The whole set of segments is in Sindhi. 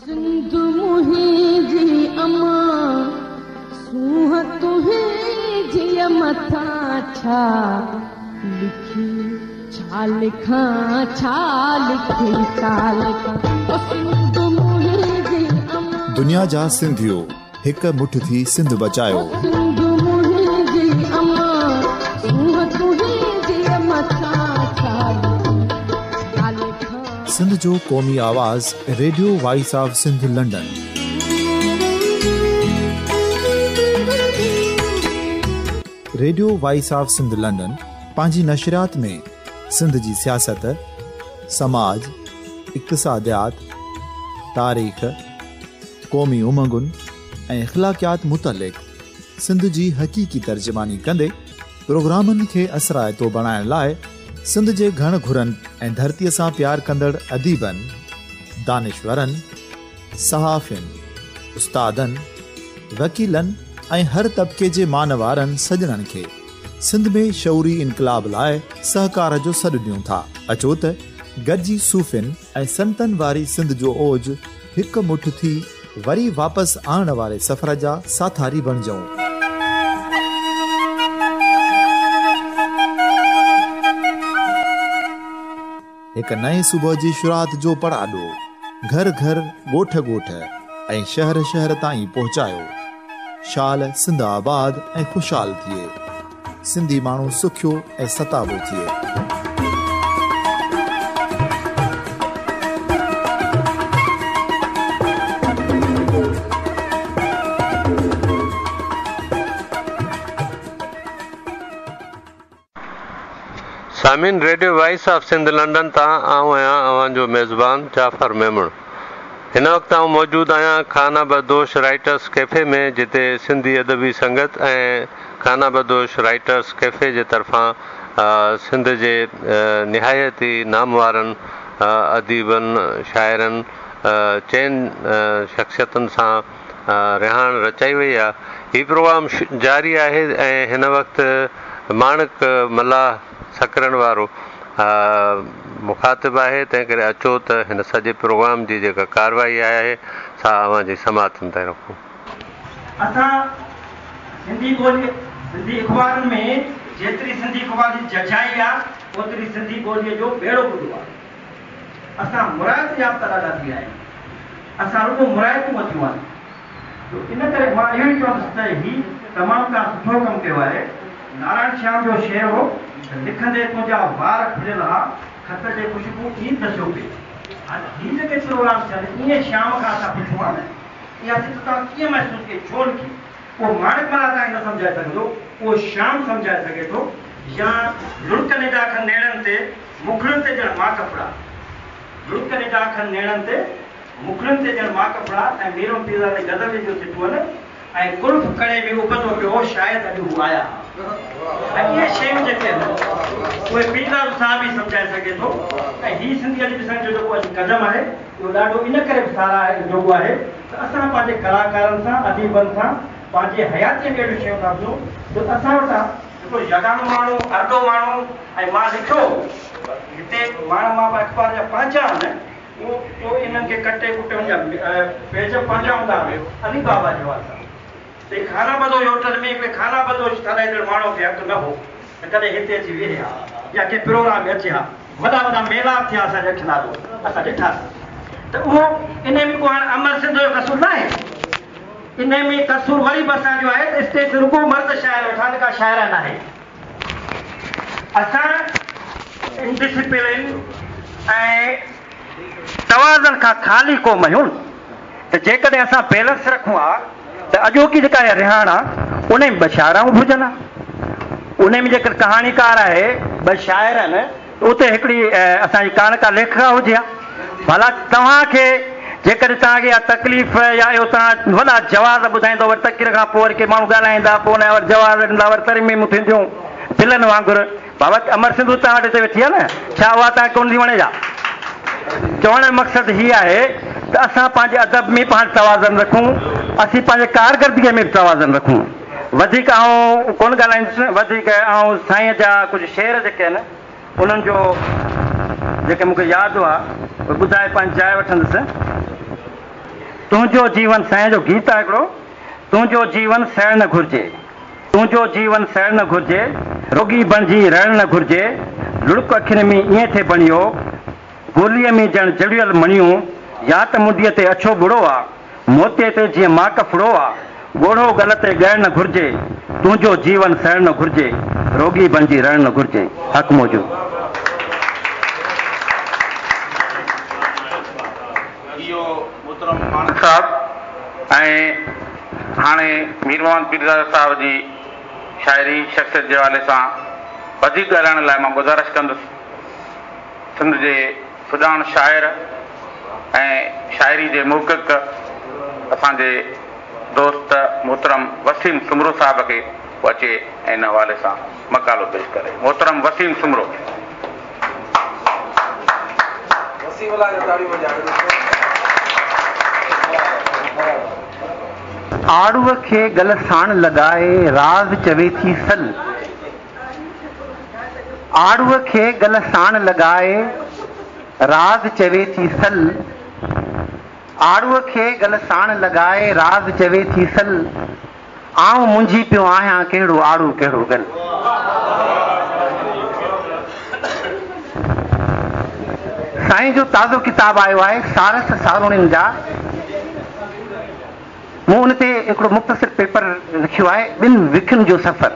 سنڌ منهنجي اما، سونهن تنهنجي مٿان ڇا لکي، ڇا لکان، ڇا لکي، ڇا لکان، او سنڌ منهنجي اما. دنيا جا سنڌيو هڪ مٺ ٿي سنڌ بچايو. سنڌ منهنجي اما، سونهن تنهنجي مٿان ڇا لکي، ڇا لکان. سنڌ جو قومي آواز radio voice of Sindh London. Radio voice of Sindh London پنهنجي نشريات ۾ سنڌ جي سياست، سماج، اقتصاديات، تاريخ، قومي امنگن ۽ اخلاقيات متعلق سنڌ جي حقيقي ترجماني ڪندي پروگرامن کي اثرائتو بڻائڻ لاء سنڌ جي گهڻ گهرن ۽ ڌرتيء سان پيار ڪندڙ اديبن، دانشورن، صحافين، استادن، وڪيلن ۽ هر طبقي جي مانوارن سڄڻن کي سنڌ ۾ شعوري انقلاب لاء سهڪار جو سڏ ڏيون ٿا. اچو ته گڏجي صوفين ۽ سنتن واري سنڌ جو اوج هڪ مٺ ٿي وري واپس آڻڻ واري سفر جا ساٿاري بڻجون. هڪ نئين صبح جي شروعات جو پڙاڏو گهر گهر، ڳوٺ ڳوٺ ۽ شهر شهر تائين پهچايو. شال سنڌ آباد ۽ خوشحال ٿئي. سنڌي ماڻهو سکيو ۽ ستابو ٿئي. سامعين radio voice of Sindh London تان آئون آهيان اوهان جو ميزبان جعفر ميمڻ. هن وقت آئون موجود آهيان خانه بدوش رائيٽرس ڪيفي ۾ جتي سنڌي ادبي سنگت ۽ خانه بدوش رائيٽرس ڪيفي جي طرفان سنڌ جي نهايت ئي ناموارن اديبن شاعرن چئن شخصيتن سان رهاڻ رچائي وئي آهي. هي پروگرام جاري آهي ۽ هن وقت ماڻڪ ملاح سڪرنڊ وارو مخاطب آهي تنهن ڪري اچو ته هن سڄي پروگرام جي جيڪا ڪارروائي آهي سا اوهان جي سماعتن تائين رکون. اسان سنڌي ٻولي سنڌي اخبارن ۾ جيتري سنڌي اخبار جي ججهائي آ اوتري سنڌي ٻوليء جو ٻيڙو ٻڏو آ. اسان مراعت يافته ڏاڍا ٿي ويا آهيون. اسان رڳو مراعتون ورتيون آهن. تو ان ڪري مان اهو ئي چوندس ته هي تمام توهان سٺو ڪم ڪيو آهي. نارائڻ شيام جو شعر هو ته لکندي تنهنجا وار کليل ها، خط جي خوشبو ائين دسيو پئي. هاڻي هي جيڪي پروگرام ٿين ائين شيام کان اسان پڇون ها نه اها سٽ توهان ڪيئن محسوس ڪئي ڇو لکي؟ اهو ماڻڪ ملاح توهان کي نه سمجهائي سگهندو، اهو شيام سمجهائي سگهي ٿو يا لڙڪ ننڊا کن نيڻن تي، مکڙين تي ڄڻ ماڪ ڦڙا. لڙڪ ننڊا کن نيڻن تي. مکڙين تي ڄڻ ماڪ ڦڙا ۽ ميرون پيرزادي غزل جون سٽون ۽ قلف ڪڙي ۾ اڀتو پيو هو، شايد اڄ هو آيا ها. ۽ اهي شيون جيڪي آهن اهي پيرزادو صاحب ئي سمجهائي سگهي ٿو ۽ هي سنڌي ادبي سنگت جو جيڪو اڄ قدم آهي اهو ڏاڍو ان ڪري به ساراهه جوڳو آهي ته اسان پنهنجي ڪلاڪارن سان اديبن سان پنهنجي حياتيء ۾ اهڙيون شيون ٿا ٻڌون جو اسان وٽان هڪڙو يگانو ماڻهو، ارڏو ماڻهو ۽ مان لکيو هتي ماڻهو مان اخبار جا پنهنجا آهن. پوء انهن کي ڪٽي ڪٽي ان جا پيج پنهنجا هوندا هئا. علي بابا جي حوالي سان ته هي خانه بدوش هوٽل ۾ هڪڙي خانه بدوش سڏائيندڙ ماڻهوء کي حق نه هو ته ڪڏهن هتي اچي ويهي ها يا ڪنهن پروگرام ۾ اچي ها. وڏا وڏا ميلاپ ٿيا اسان جي اکين آڏو، اسان ڏٺاسين ته اهو انهي ۾ ڪو هاڻ امر سنڌ جو قصور ناهي. انهي ۾ قصور وري به اسان جو آهي ته اسٽيج تي رڳو مرد شاعر ويٺا آهن ڪا شاعره ناهي. اسان انڊسپلين ۽ توازن کان خالي قوم آهيون ته جيڪڏهن اسان بيلنس رکون ها ته اڄوڪي جيڪا اها رهاڻ آهي ان ۾ ٻه شاعرائون به هجن ها، ان ۾ جيڪر ڪهاڻيڪار آهي، ٻه شاعر آهن ته اتي هڪڙي اسان جي ڪا نه ڪا ليکڪا هجي ها. ڀلا توهان کي جيڪڏهن توهان کي اها تڪليف يا اهو توهان وڏا جواز ٻڌائيندو وري تقرير کان پوء وري ڪي ماڻهو ڳالهائيندا پوء ان جا وري جواز ڏيندا وري ترميمون ٿينديون بلن وانگر بابا امر سنڌو توهان وٽ هتي ويٺي آهي نه ڇا اها توهان کي ڪونه ٿي وڻي ڇا؟ چوڻ جو مقصد هي آهي ته اسان پنهنجي ادب ۾ پاڻ توازن رکون اسين پنهنجي ڪارڪردگيء ۾ به توازن رکون وڌيڪ آئون ڪونه ڳالهائيندس وڌيڪ آئون سائينء جا ڪجهه شعر جيڪي آهن انهن جو جيڪي مون کي ياد هئا اهي ٻڌائي پنهنجي جاء وٺندس. تنهنجو جيون سائين جو گيت آهي هڪڙو، تنهنجو جيون سڙڻ نه گهرجي، تنهنجو جيون سڙڻ نه گهرجي، روڳي بڻجي رئڻ نه گهرجي، لڙڪ اکين ۾ ائين ٿي بڻيو، گوليء ۾ ڄڻ جڙيل مڻيون، يا ته منڊيء تي اڇو ٻڙو آ، موتيء تي جيئن ماڪ ڦڙو آ، ڳوڙهو ڳل تي ڳئڻ نه گهرجي، تنهنجو جيون سڙڻ نه گهرجي، روڳي بڻجي رئڻ نه گهرجي. حق موجود. اهو محترم ماڻڪ صاحب ۽ هاڻي مير محمد پيرزاده صاحب جي شاعري شخصيت جي حوالي سان وڌيڪ ڳالهائڻ لاء مان گذارش ڪندس سنڌ جي سڄاڻ شاعر ۽ شاعري جي محقق اسان جي دوست محترم وسيم سومرو صاحب کي هو اچي ۽ ان حوالي سان مقالو پيش ڪري. محترم وسيم سومرو. وسيم لاء تاڙيون وڄايو دوستو. آڙوء کي ڳل ساڻ لڳائي راز چوي ٿي سل. آڙوء کي ڳل ساڻ لڳائي راز چوي ٿي سل. آڙوء کي ڳل ساڻ لڳائي راز چوي ٿي سل. آئون منجهي پيو آهيان ڪهڙو آڙو ڪهڙو ڳل. سائين جو تازو ڪتاب آيو آهي سارس ساروڻين جا. مون ان تي هڪڙو مختصر پيپر لکيو آهي ٻن وکن جو سفر.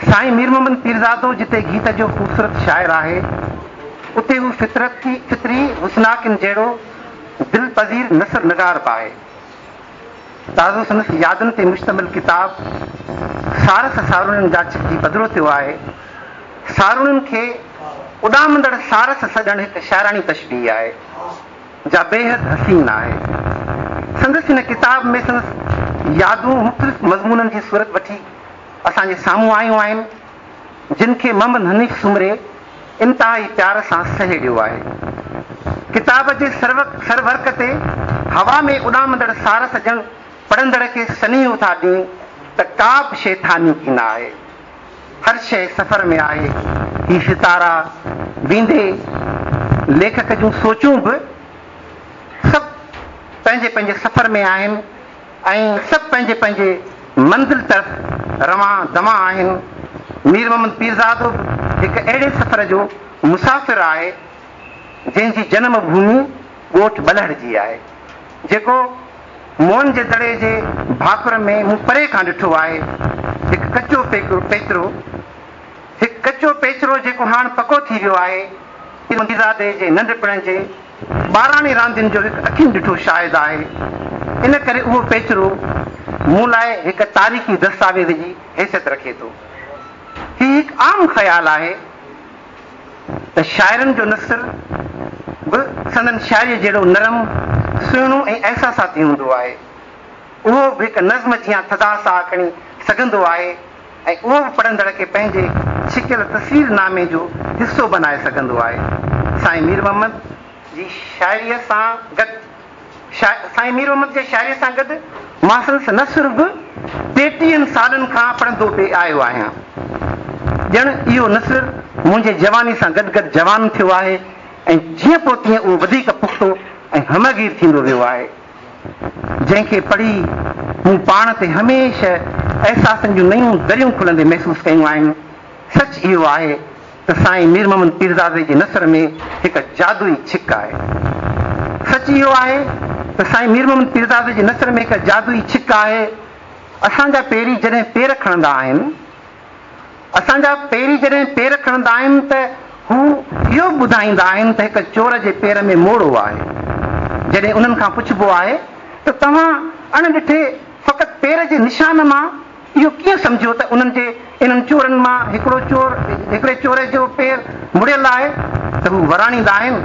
سائين مير محمد پيرزادو جتي گيت جو خوبصورت شاعر آهي اتي هو فطرتي فطري حسناڪين جهڙو دلپذير نثر نگار به آهي. تازو سندس يادن تي مشتمل ڪتاب سارس ساروڻين جا ڇپجي پڌرو ٿيو آهي. ساروڻين کي اڏامندڙ سارس سڏڻ هڪ شاعراڻي تشبيهه آهي، جا بيحد حسين آهي. سندس هن ڪتاب ۾ سندس يادون مختلف مضمونن جي صورت وٺي اسان جي سامهون آيون آهن، جن کي محمد حنيف سومري انتهائي پيار سان سهيڙيو آهي. ڪتاب جي سرورق تي هوا ۾ اڏامندڙ سارس ڄڻ پڙهندڙ کي سنيهو ٿا ڏين ته ڪا به شيء ٿانيڪي نه آهي. هر شيء سفر ۾ آهي. هي ستارا ويندي ليکڪ جون سوچون به سڀ پنهنجي پنهنجي سفر ۾ آهن ۽ سڀ پنهنجي پنهنجي منزل طرف روان دوان آهن. مير محمد پيرزادو به هڪ اهڙي سفر جو مسافر آهي، جنهن جي جنم ڀومي ڳوٺ ٻلهڙجي آهي، جيڪو موئن جي دڙي جي ڀاڪر ۾ مون پري کان ڏٺو آهي. هڪ ڪچو پيچرو، هڪ ڪچو پيچرو جيڪو هاڻ پڪو ٿي ويو آهي. پيرزادي جي ننڍپڻ جي ٻاراڻي راندين جو هڪ اکين ڏٺو شاهد آهي، ان ڪري اهو پيچرو مون لاء هڪ تاريخي دستاويز جي حيثيت رکي ٿو. هي هڪ عام خيال آهي ته شاعرن جو نثر به سندن شاعريء جهڙو نرم، سهڻو ۽ احساساتي هوندو آهي. اهو به هڪ نظم جيان ٿڌا ساهه کڻي سگهندو آهي ۽ اهو به پڙهندڙ کي پنهنجي ڇڪيل تصوير نامي جو حصو بنائي سگهندو آهي. سائين مير محمد جي شاعريء سان گڏ سائين مير محمد جي شاعريء سان گڏ مان سندس نثر به ٽيٽيهن سالن کان پڙهندو پئي آيو آهيان. ڄڻ اهو نثر منهنجي جواني سان گڏ گڏ جوان ٿيو آهي ۽ جيئن پوء تيئن اهو وڌيڪ پختو ۽ همه گير ٿيندو ويو آهي. جنهن کي پڙهي مون پاڻ تي هميشه احساسن جون نيون دريون کلندي محسوس ڪيون آهن. سچ اهو آهي ته سائين مير محمد پيرزادي جي نثر ۾ هڪ جادوئي ڇڪ آهي. سچ اهو آهي ته سائين مير محمد پيرزادي جي نثر ۾ هڪ جادوئي ڇڪ آهي. اسان جا پيري جڏهن پير کڻندا آهن. اسان جا پيري جڏهن پير کڻندا آهن ته هو اهو به ٻڌائيندا آهن ته هڪ چور جي پير ۾ موڙو آهي. جڏهن انهن کان پڇبو آهي ته توهان اڻ ڏٺي فقط پير جي نشان مان اهو ڪيئن سمجهيو ته انهن جي انهن چورن مان هڪڙو چور هڪڙي چور جو پير مڙيل آهي ته هو وراڻيندا آهن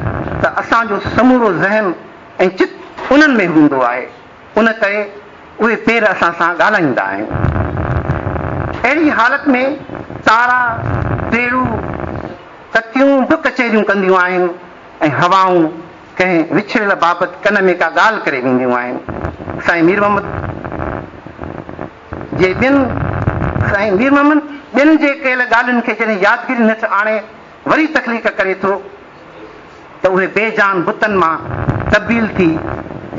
ته اسان جو سمورو ذهن ۽ چت انهن ۾ هوندو آهي. ان ڪري اهي پير اسان سان ڳالهائيندا آهن. اهڙي حالت ۾ تارا، ٽيڙو، ڪتيون به ڪچهريون ڪنديون آهن ۽ هوائون ڪنهن وڇڙيل بابت ڪن ۾ ڪا ڳالهه ڪري وينديون آهن. سائين مير محمد جي ٻين سائين مير محمد ٻين جي ڪيل ڳالهين کي جڏهن يادگيرين هيٺ آڻي وري تخليق ڪري ٿو ته اهي بي جان بتن مان تبديل ٿي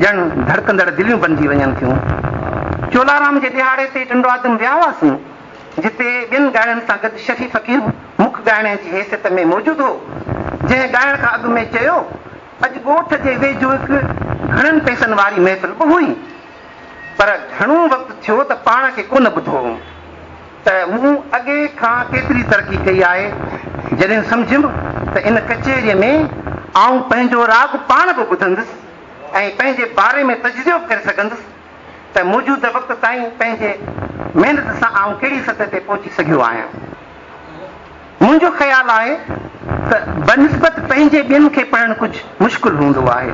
ڄڻ ڌڙڪندڙ دليون بنجي وڃن ٿيون. چولارام جي ڏهاڙي تي ٽنڊوآدم ويا هئاسون، جتي ٻين ڳائڻن سان گڏ شفيع فقير به مک ڳائڻي جي حيثيت ۾ موجود هو، جنهن ڳائڻ کان اڳ ۾ چيو، اڄ ڳوٺ جي ويجهو هڪ گهڻن پئسن واري محفل به هئي، پر گهڻو وقت ٿيو ته پاڻ کي ڪونه ٻڌو هوم ته مون اڳي کان ڪيتري ترقي ڪئي آهي، جڏهن سمجهيم ته ان ڪچهريء ۾ آئون پنهنجو راڳ پاڻ به ٻڌندس ۽ پنهنجي باري ۾ تجزيو به ڪري سگهندس ته موجوده وقت تائين پنهنجي محنت سان آئون ڪهڙي سطح تي پهچي سگهيو آهيان. منهنجو خيال آهي ته بنسبت پنهنجي ٻين کي پڙهڻ ڪجهه مشڪل هوندو آهي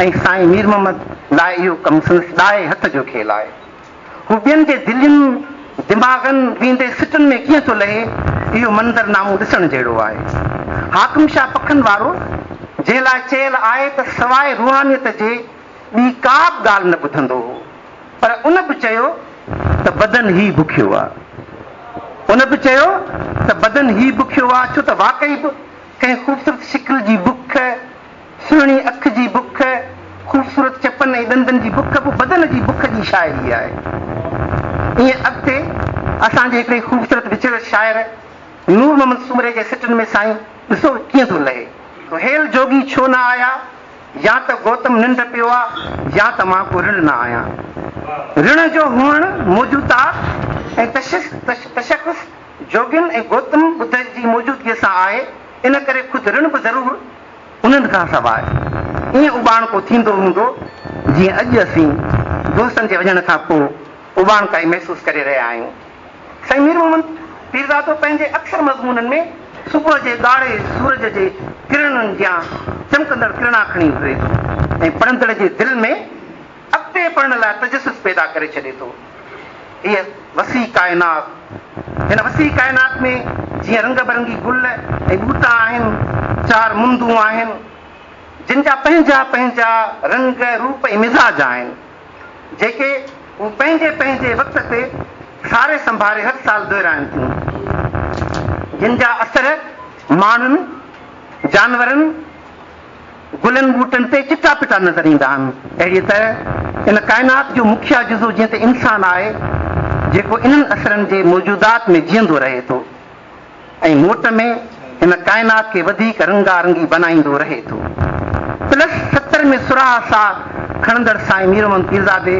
۽ سائين مير محمد لاء اهو ڪم سندس ڏائي هٿ جو کيل آهي. هو ٻين جي دلين، دماغن ويندي سٽن ۾ ڪيئن ٿو لهي، اهو منظرنامو ڏسڻ جهڙو آهي. حاڪم شاهه پکن وارو جنهن لاء چيل آهي ته سواء روحانيت جي ٻي ڪا به ڳالهه نه ٻڌندو هو. پر ان به چيو ته بدن هي بکيو آ. ان به چيو ته بدن هي بکيو آ ڇو ته واقعي به ڪنهن خوبصورت شڪل جي بک، سهڻي اک جي بک، خوبصورت چپن ۽ ڏندن جي بک به بدن جي بک جي شاعري آهي. ائين اڳتي اسان جي هڪڙي خوبصورت وڇڙيل شاعر نور محمد سومري جي سٽن ۾ سائين ڏسو ڪيئن ٿو لهي. هيل جوڳي ڇو نه آيا؟ يا ته گوتم ننڊ پيو آ يا ته مان ڪو رڻ نه آهيان. رڻ جو هئڻ موجودات ۽ تشخص جوڳين ۽ گوتم ٻڌ جي موجودگيء سان آهي، ان ڪري خود رڻ به ضرور انهن کان سواء ائين اٻاڻڪو ٿيندو هوندو، جيئن اڄ اسين دوستن جي وڃڻ کان پوء اٻاڻڪائي محسوس ڪري رهيا آهيون. سائين مير محمد پيرزادو پنهنجي اڪثر مضمونن ۾ صبح جي ڳاڙهي سورج جي ڪرڻن جيان چمڪندڙ ڪرڻا کڻي اڀري ٿو ۽ پڙهندڙ جي دل ۾ اڳتي پڙهڻ لاء تجسس پيدا ڪري ڇڏي ٿو. هيء وسيع ڪائنات، هن وسيع ڪائنات ۾ جيئن رنگ برنگي گل ۽ ٻوٽا آهن، چار مندون آهن، جن جا پنهنجا پنهنجا رنگ، روپ ۽ مزاج آهن. جيڪي هو پنهنجي پنهنجي وقت تي ساري سنڀاري هر سال دهرائن ٿيون، جن جا اثر ماڻهن، جانورن، گلن ٻوٽن تي چٽا پٽا نظر ايندا آهن. اهڙيء طرح ان ڪائنات جو مکيه جزو جيئن ته انسان آهي، جيڪو انهن اثرن جي موجودات ۾ جيئندو رهي ٿو. ۽ موٽ ۾ هن ڪائنات کي وڌيڪ رنگا رنگي بنائيندو رهي ٿو. پلس 70 ۾ سرها ساهه کڻندڙ سائين مير محمد پيرزادي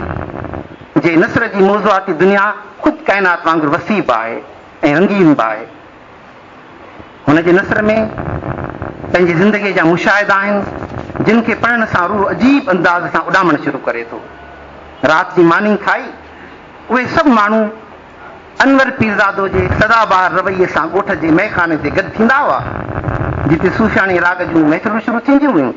جي نثر جي موضوعاتي دنيا خود ڪائنات وانگر وسيع به آهي ۽ رنگين به آهي. هن جي نثر ۾ پنهنجي زندگيء جا مشاهدا آهن، جن کي پڙهڻ سان روح عجيب انداز سان اڏامڻ شروع ڪري ٿو. رات جي ماني کائي اهي سڀ ماڻهو انور پيرزادو جي سدا بهار رويي سان ڳوٺ جي مئخاني تي گڏ ٿيندا هئا، جتي صوفياڻي راڳ جون محفلون شروع ٿينديون هيون.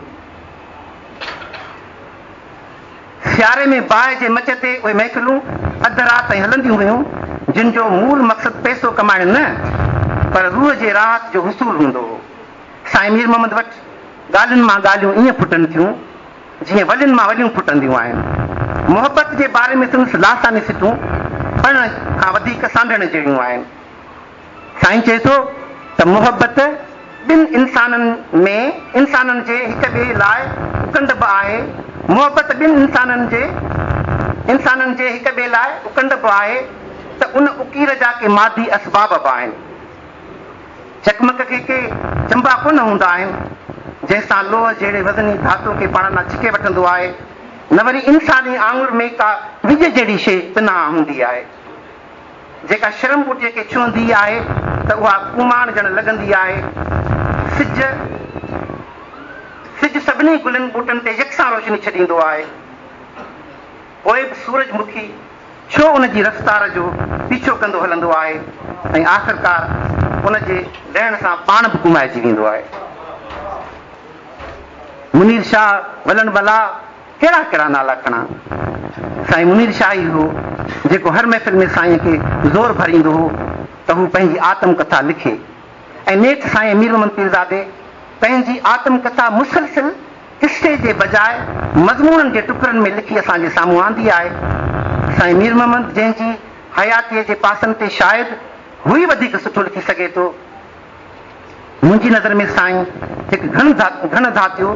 سياري ۾ باهه جي مچ تي اهي محفلون اڌ رات تائين هلنديون هيون، جن جو مول مقصد پئسو ڪمائڻ نه، پر روح جي راحت جو حصول هوندو هو. سائين مير محمد وٽ ڳالهين مان ڳالهيون ائين ڦٽن ٿيون، جيئن ولين مان وليون ڦٽنديون آهن. محبت جي باري ۾ سندس لاثاني سٽون پڙهڻ کان وڌيڪ سانڍڻ جهڙيون آهن. سائين چئي ٿو ته محبت ٻن انسانن ۾ انسانن جي هڪ ٻئي لاء اڪنڊ به آهي، محبت ٻن انسانن جي انسانن جي هڪ ٻئي لاء اڪنڊ به آهي ته ان اڪير جا ڪي مادي اسباب به آهن. چقمق کي ڪي چنبا ڪونه هوندا آهن، جنهن سان لوهه جهڙي وزني ڌاتوء کي پاڻ ڏانهن ڇڪي وٺندو آهي، نه وري انساني آڱر ۾ ڪا وڄ جهڙي شيء پنهان هوندي آهي، جيڪا شرم ٻوٽيء کي ڇهندي آهي ته اها ڪوماڻجڻ لڳندي آهي. سج سج سڀني گلن ٻوٽن تي يڪسان روشني ڇڏيندو آهي. پوء به سورج مکي ڇو ان جي رفتار جو پيڇو ڪندو هلندو آهي ۽ آخرڪار ان جي لهڻ سان پاڻ به ڪومائجي ويندو آهي. منير شاهه، ولڻ بلا، ڪهڙا ڪهڙا نالا کڻان. سائين منير شاهه ئي هو جيڪو هر محفل ۾ سائين کي زور ڀريندو هو ته هو پنهنجي آتم ڪٿا لکي ۽ نيٺ سائين مير محمد پيرزادي پنهنجي آتم ڪٿا مسلسل قصي جي بجاء مضمونن جي ٽڪرن ۾ لکي اسان جي سامهون آندي آهي. سائين مير محمد جنهن جي حياتيء جي پاسن تي شايد هو ئي وڌيڪ سٺو لکي سگهي ٿو. منهنجي نظر ۾ سائين هڪ گهڻ گهڻ ڌاتيو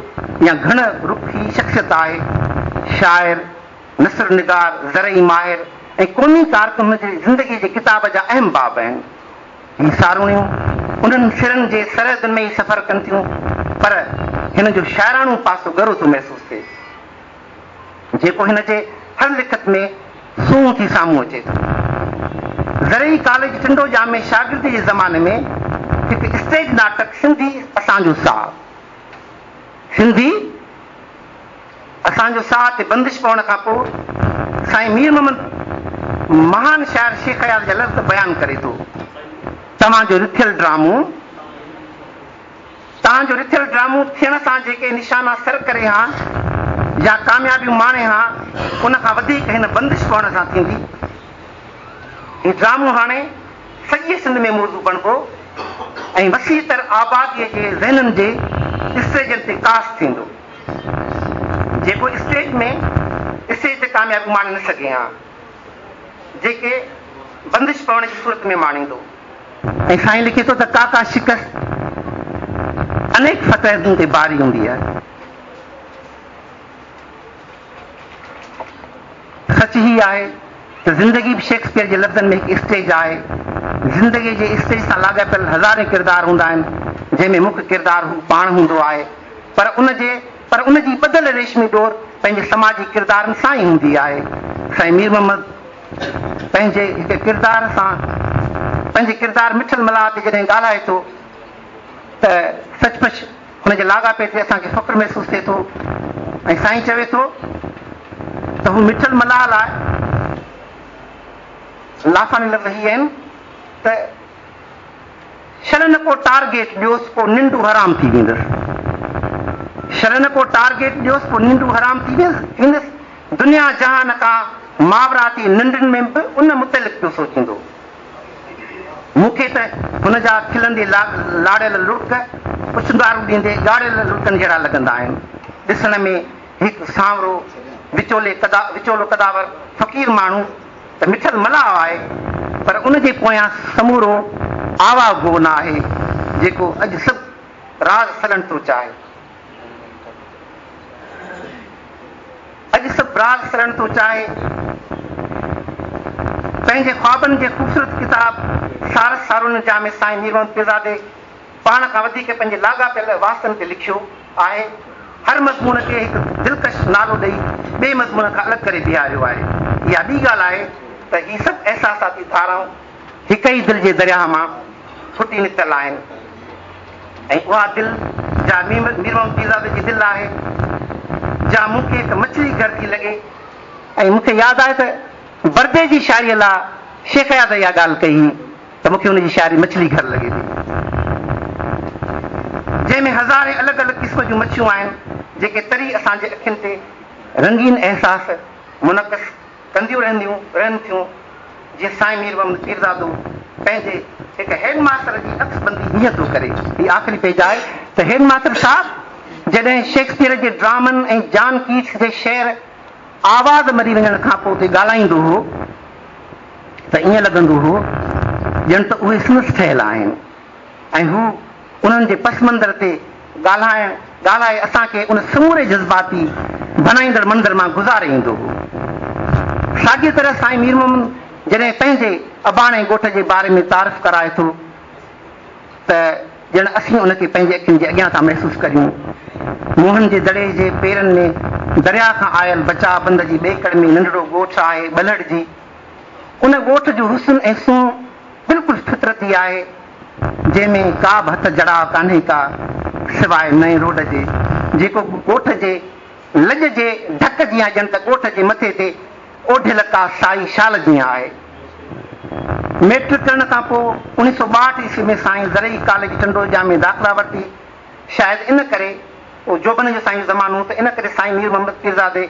يا گهڻ رخي شخصيت آهي. شاعر، نثر نگار، زرعي ماهر ۽ قومي ڪارڪن هن جي زندگيء جي ڪتاب جا اهم باب آهن. هي ساروڻيون انهن سرن جي سرحدن ۾ ئي سفر ڪن ٿيون، پر هن جو شاعراڻو پاسو ڳرو ٿو محسوس ٿئي، جيڪو هن جي هر لکت ۾ سونهون ٿي سامهون اچي ٿو. زرعي ڪاليج ٽنڊو ڄام ۾ شاگردي جي زماني ۾ هڪ اسٽيج ناٽڪ سنڌي اسان جو ساهه، سنڌي اسان جو ساهه تي بندش پوڻ کان پوء سائين مير محمد مهان شاعر شيخ اياز جا لفظ بيان ڪري ٿو، توهان جو رٿيل ڊرامو، توهان جو رٿيل ڊرامو ٿيڻ سان جيڪي نشانا سر ڪري ها يا ڪاميابيون ماڻي ها، ان کان وڌيڪ هن بندش پوڻ سان ٿيندي. هي ڊرامو هاڻي سڄيء سنڌ ۾ موضوع بڻبو ۽ وسيع تر آباديء جي ذهنن جي اسٽيجن تي ڪاسٽ ٿيندو. جيڪو اسٽيج ۾ اسٽيج تي ڪاميابيون ماڻي نه سگهي ها، جيڪي بندش پوڻ جي صورت ۾ ماڻيندو. ۽ سائين لکي ٿو ته ڪا ڪا شڪست انيڪ فتحن تي باري هوندي آهي. سچ هي آهي ته زندگي به شيڪسپيئر جي لفظن ۾ هڪ اسٽيج آهي. زندگيء جي اسٽيج سان لاڳاپيل هزارين ڪردار هوندا آهن، جنهن ۾ مک ڪردار هو پاڻ هوندو آهي. پر ان جي پر ان جي ٻڌل ريشمي ڏور پنهنجي سماجي ڪردارن سان ئي هوندي آهي. سائين مير محمد پنهنجي هڪ ڪردار سان پنهنجي ڪردار مٺل ملاح تي جڏهن ڳالهائي ٿو ته سچ پچ هن جي لاڳاپي تي اسان کي فخر محسوس ٿئي ٿو ۽ سائين چوي ٿو ته هو مٺل ملاح لاء لافاني لفظ هي آهن ته شل نه ڪو ٽارگيٽ ڏيوس پو ننڊون حرام ٿي ويندس شل نه ڪو ٽارگيٽ ڏيوس پو ننڊون حرام ٿي ويندس دنيا جهان کان ماورا ٿي ننڊن ۾ به ان متعلق پيو سوچيندو مون کي ته هن جا کلندي لاڙيل لڙڪ پڇندارون ڏيندي ڳاڙيل لڙڪن جهڙا لڳندا آهن. ڏسڻ ۾ هڪ سانورو وچولي وچولو قداور فقير ماڻهو ته مٺل ملاح آهي پر ان جي پويان سمورو آوا گو نه آهي جيڪو اڄ سڀ راز سلڻ ٿو چاهي. اڄ سڀ راز سلڻ ٿو چاهي. پنهنجي خوابن جي خوبصورت ڪتاب سارس سارونين جا ۾ سائين مير محمد پيرزادي پاڻ کان وڌيڪ پنهنجي لاڳاپيل واسطن تي لکيو آهي. هر مضمون کي هڪ دلڪش نالو ڏئي ٻئي مضمون کان الڳ ڪري بيهاريو آهي. اها ٻي ڳالهه آهي ته هي سڀ احساساتي ڌارائون هڪ ئي دل جي درياهه مان ڦٽي نڪتل آهن ۽ اها دل جا مير محمد پيرزادي جي دل آهي جا مون کي هڪ مڇلي گهر ٿي لڳي ۽ مون کي ياد آهي ته بردي جي شاعريء لاء شيخ اياز اها ڳالهه ڪئي هئي ته مون کي هن جي شاعري مڇلي گهر لڳي ٿي جنهن ۾ هزارين الڳ الڳ قسم جون مڇيون آهن جيڪي تري اسان جي اکين تي رنگين احساس منعڪس ڪنديون رهنديون رهن ٿيون، جيئن سائين مير محمد پيرزادو پنهنجي هڪ هيڊ ماستر جي عڪس بندي هيئن ٿو ڪري، هي آخري پيج آهي ته هيڊ ماستر صاحب جڏهن شيڪسپيئر جي ڊرامن ۽ جان ڪيٽس جي شعر آواز مري وڃڻ کان پوء تي ڳالهائيندو هو ته ائين لڳندو هو ڄڻ ته اهي سندس ٺهيل آهن ۽ هو انهن جي پس منظر تي ڳالهائڻ ڳالهائي اسان کي ان سموري جذباتي بنائيندڙ منظر مان گذاري ايندو هو. ساڳيء طرح سائين مير محمد جڏهن پنهنجي اباڻي ڳوٺ جي باري ۾ تعارف ڪرائي ٿو ته ڄڻ اسين ان کي پنهنجي اکين جي اڳيان ٿا محسوس ڪريون. موهن جي دڙي جي پيرن ۾ درياء کان آيل بچاء بند جي ٻيڪڙ ۾ ننڍڙو ڳوٺ آهي ٻلهڙجي. ان ڳوٺ جو حسن ۽ سونهن بلڪل فطرتي آهي، جنهن ۾ ڪا به هٿ جڙاء ڪانهي ڪا، سواء نئين روڊ جي، جيڪو ڳوٺ جي لڄ جي ڍڪ جيان ڄڻ ته ڳوٺ جي مٿي تي اوڍيل ڪا سائي شال جيان آهي. مئٽرڪ ڪرڻ کان پوء 1962 عيسوي ۾ سائين زرعي ڪاليج ٽنڊو ڄام ۾ داخلا ورتي. شايد ان ڪري اهو جوڀن جو سائين جو زمانو هو ته ان ڪري سائين مير محمد پيرزادي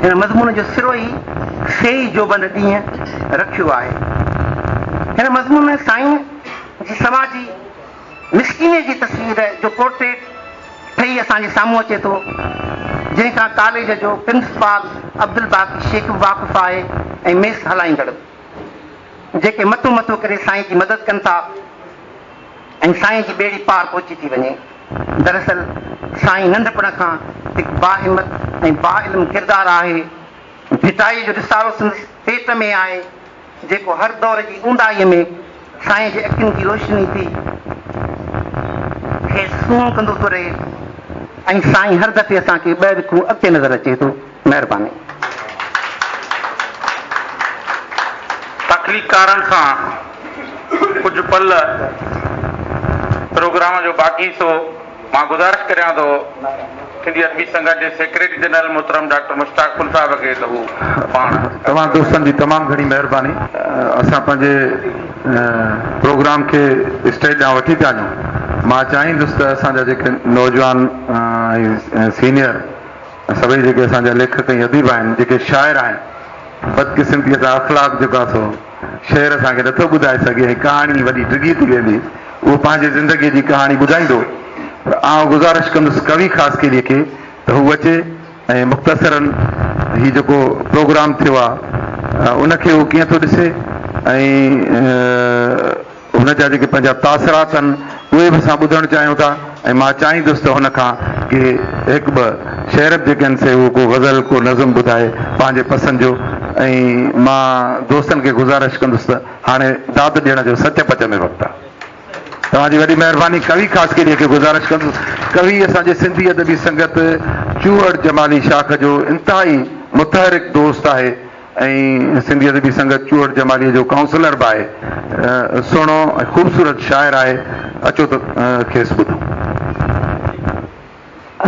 هن مضمون جو سرو ئي سيئي جوڀن ڏينهن رکيو آهي. هن مضمون ۾ سائين جي سماجي مسڪينيء جي تصوير جو پورٽريٽ ٺهي اسان جي سامهون اچي ٿو، جنهن کان ڪاليج جو پرنسپال عبدالباقي شيخ به واقف آهي ۽ ميس هلائيندڙ به، جيڪي مٿو مٿو ڪري سائين جي مدد ڪن ٿا. ۽ سائين جي ٻيڙي پار پهچي ٿي وڃي. دراصل سائين ننڍپڻ کان هڪ باهمت ۽ باعلم ڪردار آهي. ڀٽائيء جو رسالو سندس پيٽ ۾ آهي، جيڪو هر دور جي اونداهيء ۾ سائين جي اکين جي روشني ٿي کيس سونهون ڪندو ٿو رهي ۽ سائين هر دفعي اسان کي ٻه وکون اڳتي نظر اچي ٿو. مهرباني. تخليقڪارن سان ڪجهه پل پروگرام جو باقي حصو مان گذارش ڪريان ٿو سنڌي ادبي سنگت جي سيڪريٽري جنرل محترم ڊاڪٽر مشتاق ڦل صاحب کي ته هو پاڻ. توهان دوستن جي تمام گهڻي مهرباني. اسان پنهنجي پروگرام کي اسٽيج ڏانهن وٺي پيا وڃون. مان چاهيندس ته اسان جا جيڪي نوجوان ۽ سينيئر سڀئي جيڪي اسان جا ليکڪ ۽ اديب آهن، جيڪي شاعر آهن، بدقسمتيء سان اخلاق جيڪو آهي سو شعر اسان کي نٿو ٻڌائي سگهي ۽ ڪهاڻي وڏي ڊگهي ٿي ويندي، اهو پنهنجي زندگيء جي ڪهاڻي ٻڌائيندو. پر آئون گذارش ڪندس ڪوي خاصخيليء کي ته هو اچي ۽ مختصراً هي جيڪو پروگرام ٿيو آهي، ان کي هو ڪيئن ٿو ڏسي ۽ هن جا جيڪي پنهنجا تاثرات آهن اهي به اسان ٻڌڻ چاهيون ٿا ۽ مان چاهيندس ته هن کان ڪي هڪ ٻه شعر به جيڪي آهن سي اهو ڪو غزل ڪو نظم ٻڌائي پنهنجي پسند جو ۽ مان دوستن کي گذارش ڪندس ته هاڻي داد ڏيڻ جو سچ پچ ۾ وقت آهي. توهان جي وڏي مهرباني ڪوي خاصخيليء کي گذارش ڪندس ڪوي اسان جي سنڌي ادبي سنگت چوهڙ جمالي شاخ جو انتهائي متحرڪ دوست آهي ۽ سنڌي ادبي سنگت چوهڙ جماليء جو ڪائونسلر به آهي. سهڻو ۽ خوبصورت شاعر آهي. اچو ته کيس ٻڌون.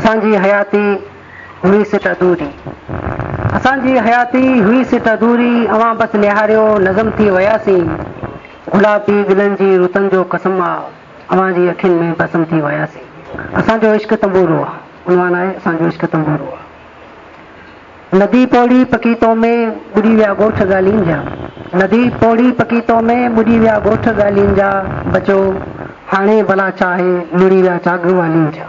اسان جي حياتي هئي سٽ اڌوري. اسان جي حياتي هئي سٽ اڌوري اوهان بس نهاريو نظم ٿي وياسين گلابي گلن جي رتن جو قسم آ اوهان جي اکين ۾ بسم ٿي وياسين اسان جو عشق تنبورو آ عنوان آهي اسان جو عشق تنبورو آ. ندي پوڙهي پڪي تو ۾ ٻڏي ويا ڳوٺ ڳالهين جا ندي پوڙهي پڪي تو ۾ ٻڏي ويا ڳوٺ ڳالهين جا بچو هاڻي ڀلا ڇاهي لڙهي ويا چاڳ والين جا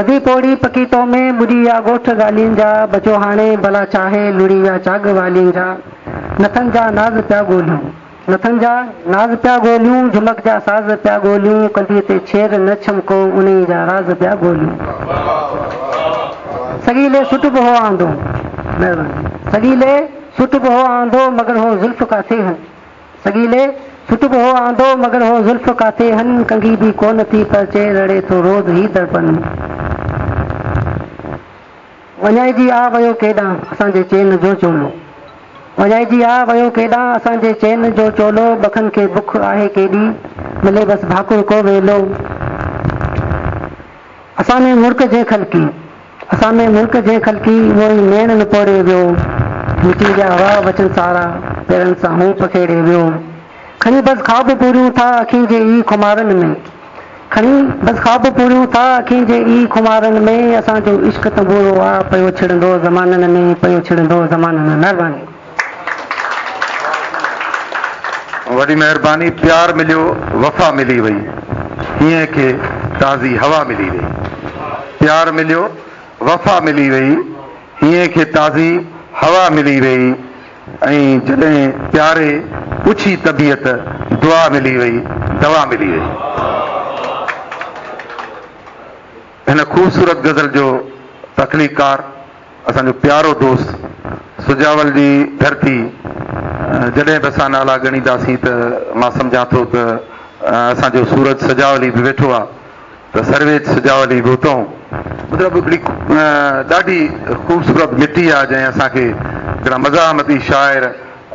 ندي پوڙهي پڪي تو ۾ ٻڏي ويا ڳوٺ ڳالهين جا بچو هاڻي ڀلا ڇاهي لڙهي ويا چاڳ والين جا نٿن جا ناز پيا ڳوليون نٿن جا ناز پيا ڳوليون جهمڪ جا ساز پيا ڳوليون ڪنڌيء تي ڇير نه ڇمڪو انهيء جا راز پيا ڳوليون سڳيلي سٽ به هو آندو مهرباني سڳيلي سٽ به هو آندو مگر هو زلف ڪاٿي هن سڳيلي سٽ به هو آندو مگر هو زلف ڪاٿي هن ڪنگي به ڪونه ٿي پرچي رڙي ٿو روز هي درپن وڃائجي آ ويو ڪيڏانهن اسان جي چين جو چولو وڃائجي آ ويو ڪيڏانهن اسان جي چين جو چولو بکن کي بک آهي ڪيڏي ملي بس ڀاڪر ڪو ويلو اسان ۾ مرڪ جنهن خلقي اسان ۾ مرڪ جنهن خلقي اهو ئي نيڻ نپوڙي ويو مٽي جا هوا وچن سارا پيرن سان هو پکيڙي ويو کڻي بس خواب پوريون ٿا اکين جي ئي خمارن ۾. کڻي بس خواب پوريون ٿا اکين جي ئي خمارن ۾. اسان جو عشق تنبورو آ پيو ڇڙندو زمانن ۾ پيو ڇڙندو زمانن ۾. مهرباني. وڏي مهرباني پيار مليو وفا ملي وئي هينئين کي تازي هوا ملي وئي پيار مليو وفا ملي وئي هينئين کي تازي هوا ملي وئي. ۽ جڏهن پياري پڇي طبيعت دعا ملي وئي دوا ملي وئي. هن خوبصورت غزل جو تخليقڪار اسان جو پيارو دوست سجاول جي ڌرتي جڏهن به اسان نالا ڳڻينداسين ته مان سمجهان ٿو ته اسان جو سورج سجاولي به ويٺو آ ته سرويچ سجاولي به اتئون مطلب هڪڙي ڏاڍي خوبصورت مٽي آ جنهن اسان کي هڪڙا مزاحمتي شاعر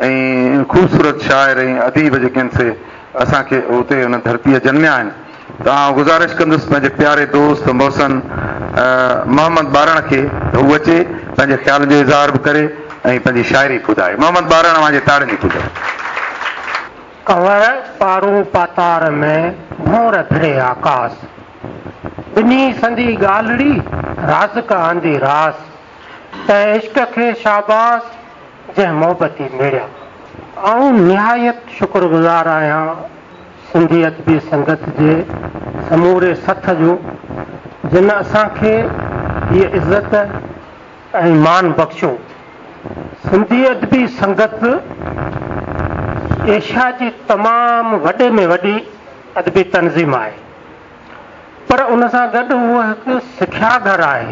۽ خوبصورت شاعر ۽ اديب جيڪي آهن سي اسان کي اتي ان ڌرتيء جنميا آهن ته آئون گذارش ڪندس پنهنجي پياري دوست محسن محمد ٻارڻ کي ته هو اچي پنهنجي خيالن جو اظهار به ڪري ۽ پنهنجي شاعري به ٻڌائي محمد ٻارڻ اوهان جي تاڙين جي پوڄا. ڪنور پارون پاتار ۾، ڀونر ڦري آڪاس. ٻنهي سندي ڳالهڙي، رازق آندي راس. تنهن عشق کي شاباس، جنهن محبتي ميڙيا. آئون نهايت شڪر گذار آهيان سنڌي ادبي سنگت جي سموري سٿ جو، جن اسان کي هيء عزت ۽ مان بخشيو. سنڌي ادبي سنگت ايشيا جي تمام وڏي ۾ وڏي ادبي تنظيم آهي، پر ان سان گڏ هوء هڪ سکيا گهر آهي،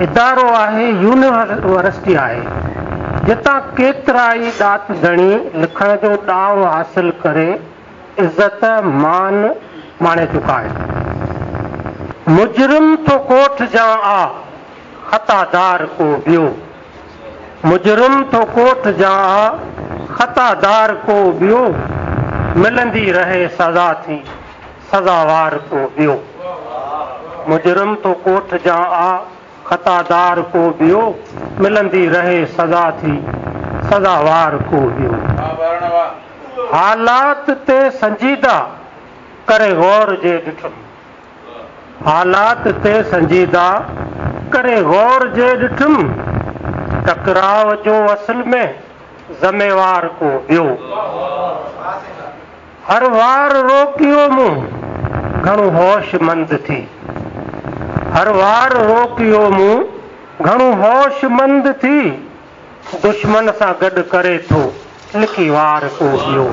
ادارو آهي، يونيورسٽي آهي، جتان ڪيترائي ڏات ڌڻي لکڻ جو ڏانء حاصل ڪري عزت مان ماڻي چڪا آهن. مجرم ٿو ڪوٺجان آ، خطادار ڪو ٻيو. مجرم ٿو ڪوٺجان آ، خطادار ڪو ٻيو. ملندي رهي سزا ٿي، سزاوار ڪو ٻيو. مجرم ٿو ڪوٺجان آ، خطادار ڪو ٻيو. ملندي رهي سزا ٿي، سزاوار ڪو ٻيو. حالات تي سنجيده ڪري غور جي ڏٺم. حالات تي سنجيده ڪري غور جي ڏٺم. ٽڪراء جو اصل ۾ ذميوار ڪو ٻيو. هر وار روڪيو مون گهڻو هوش مند ٿي. هر وار روڪيو مون گهڻو هوش مند ٿي. دشمن سان گڏ ڪري ٿو لڪي وار ڪو ٻيو.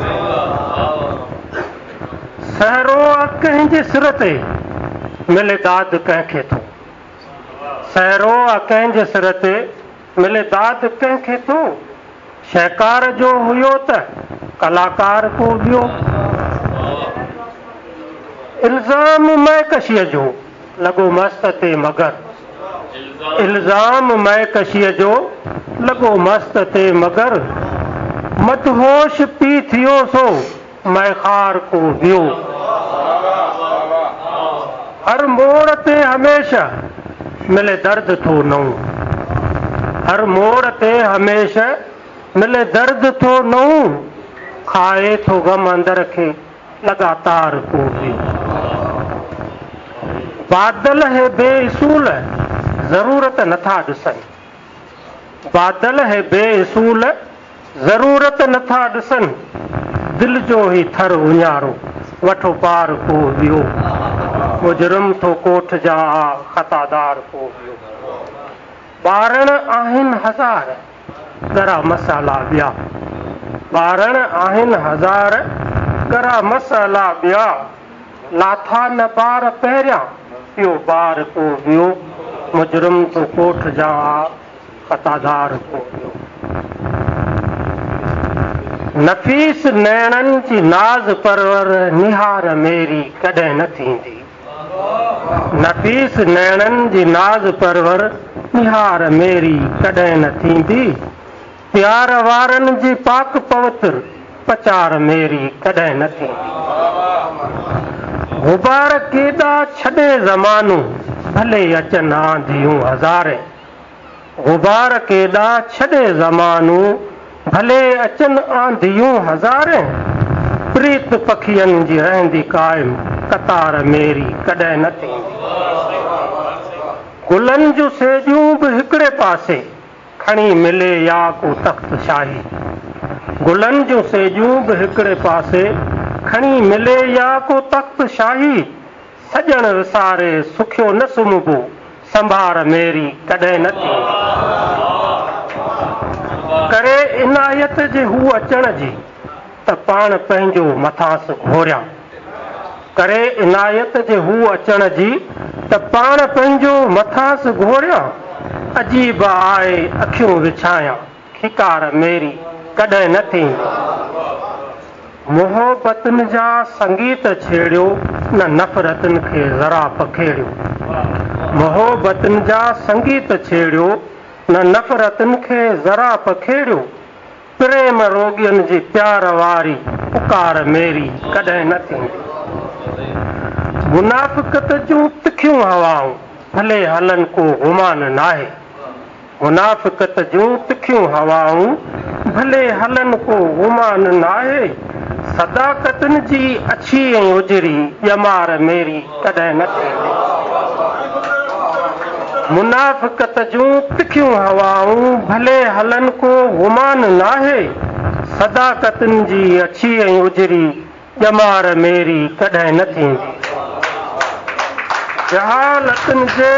سهرو آ ڪنهن جي سر تي ملي داد ڪنهن کي ٿو. سهرو آ ڪنهن جي سر تي ملي داد ڪنهن کي ٿو. شهڪار جو هيو ته ڪلاڪار ڪو ٻيو. الزام مئي ڪشيء جو لڳو مست تي مگر. الزام مئي ڪشيء جو لڳو مست تي مگر. مدهوش پي ٿيو سو مئخوار ڪو ٻيو. هر موڙ تي هميشه ملي درد ٿو نئون. هر موڙ تي هميشه ملي درد ٿو نئون. کائي ٿو غم اندر کي لڳاتار ڪو ٻيو. بادل هي بي اصول ضرورت نٿا ڏسن. بادل هي بي اصول ضرورت نٿا ڏسن. دل جو هي ٿر اڃارو وٺو پار ڪو ٻيو. مجرم ٿو ڪوٺجان آ خطادار ڪو ٻيو. ٻارڻ آهن هزار ڳرا مسئلا ٻيا. ٻارڻ آهن هزار ڳرا مسئلا ٻيا. لاٿا نه بار پهريان پيو بار ڪو ٻيو. مجرم ٿو ڪوٺجان آ خطادار ڪو ٻيو. نفيس نيڻن جي ناز پرور نهار ميري ڪڏهن نه ٿيندي. نفيس نيڻن جي ناز پرور نهار ميري ڪڏهن نه ٿيندي. پيار وارن جي پاڪ پوتر پچار ميري ڪڏهن نه ٿيندي. غبار ڪيڏا ڇڏي زمانو ڀلي اچن آنڌيون هزارين. غبار ڪيڏا ڇڏي زمانو ڀلي اچن آنڌيون هزارين. پريت پکين جي رهندي قائم قطار ميري ڪڏهن نه ٿيندي. گلن جون سيڄون به هڪڙي پاسي کڻي ملي يا ڪو تخت شاهي. گلن جون سيڄون به هڪڙي پاسي کڻي ملي يا ڪو تخت شاهي. سڄڻ وساري سکيو نه سمهبو، سنڀار ميري ڪڏهن نه ٿيندي. ڪري عنايت جي هو اچڻ جي، ته پاڻ پنهنجو مٿانس گهوريان. ڪري عنايت جي هو اچڻ جي، ته پاڻ پنهنجو مٿانس گهوريان. عجيب آء اکيون وڇايان. کيڪار ميري ڪڏهن نه ٿيندي. محبتن جا سنگيت ڇيڙيو نه نفرتن کي ذرا پکيڙيو. محبتن جا سنگيت ڇيڙيو نه نفرتن کي ذرا پکيڙيو. پريم روڳين جي پيار واري پڪار ميري ڪڏهن نه ٿيندي. منافقت جون تکيون هوائون ڀلي هلن ڪو گمان ناهي. منافقت جون تکيون هوائون ڀلي هلن ڪو گمان ناهي. صداقتن جي اڇي ۽ اجري ڄمار ميري ڪڏهن نه ٿيندي. منافقت جون تکيون هوائون ڀلي هلن ڪو گمان ناهي. صداقتن جي اڇي ۽ اجري ڄمار ميري ڪڏهن نه ٿيندي. جهالتن جي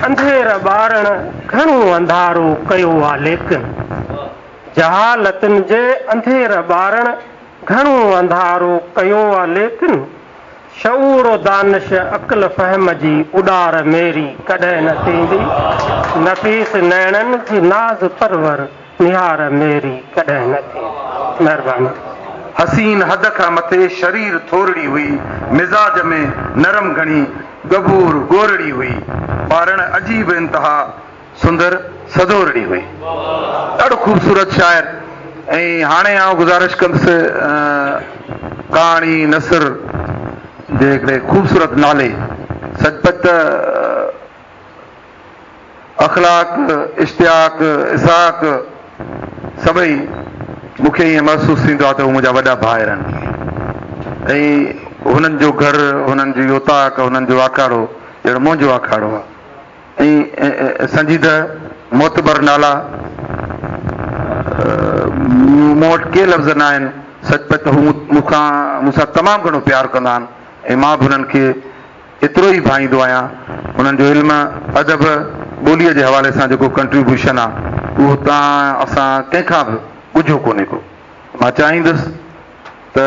انڌير ٻارڻ گهڻو انڌارو ڪيو آ ليڪن. جهالتن جي انڌير ٻارڻ گهڻو انڌارو ڪيو آ ليڪن. شعور و دانش عقل فهم جي اڏار ميري ڪڏهن نه ٿيندي، نفيس نيڻن جي ناز پرور نهار ميري ڪڏهن نه ٿيندي. مهرباني. حسين حد کان مٿي شرير ٿورڙي هئي، مزاج ۾ نرم گهڻي ڳڀور ڳورڙي هئي، ٻارڻ عجيب انتها سندر سدورڙي هئي. ڏاڍو خوبصورت شاعر ۽ هاڻي آئون گذارش ڪندس ڪهاڻي نثر جي هڪڙي خوبصورت نالي سچ پچ ته اخلاق، اشتياق، اسحاق سڀئي مون کي ائين محسوس ٿيندو آهي ته هو منهنجا وڏا ڀائر آهن ۽ هنن جو گهر، هنن جي اوطاق، هنن جو آکاڙو ڄڻ منهنجو آکاڙو آهي. ۽ سنجيده معتبر نالا مون وٽ ڪي لفظ نه آهن، سچ پچ ته هو مون کان مون سان تمام گهڻو پيار ڪندا آهن ۽ مان به هنن کي ايترو ئي ڀائيندو آهيان. هنن جو علم، ادب، ٻوليء جي حوالي سان جيڪو ڪنٽريبيوشن آهي اهو توهان اسان ڪنهن کان به ڳجهو ڪونهي ڪو. مان چاهيندس ته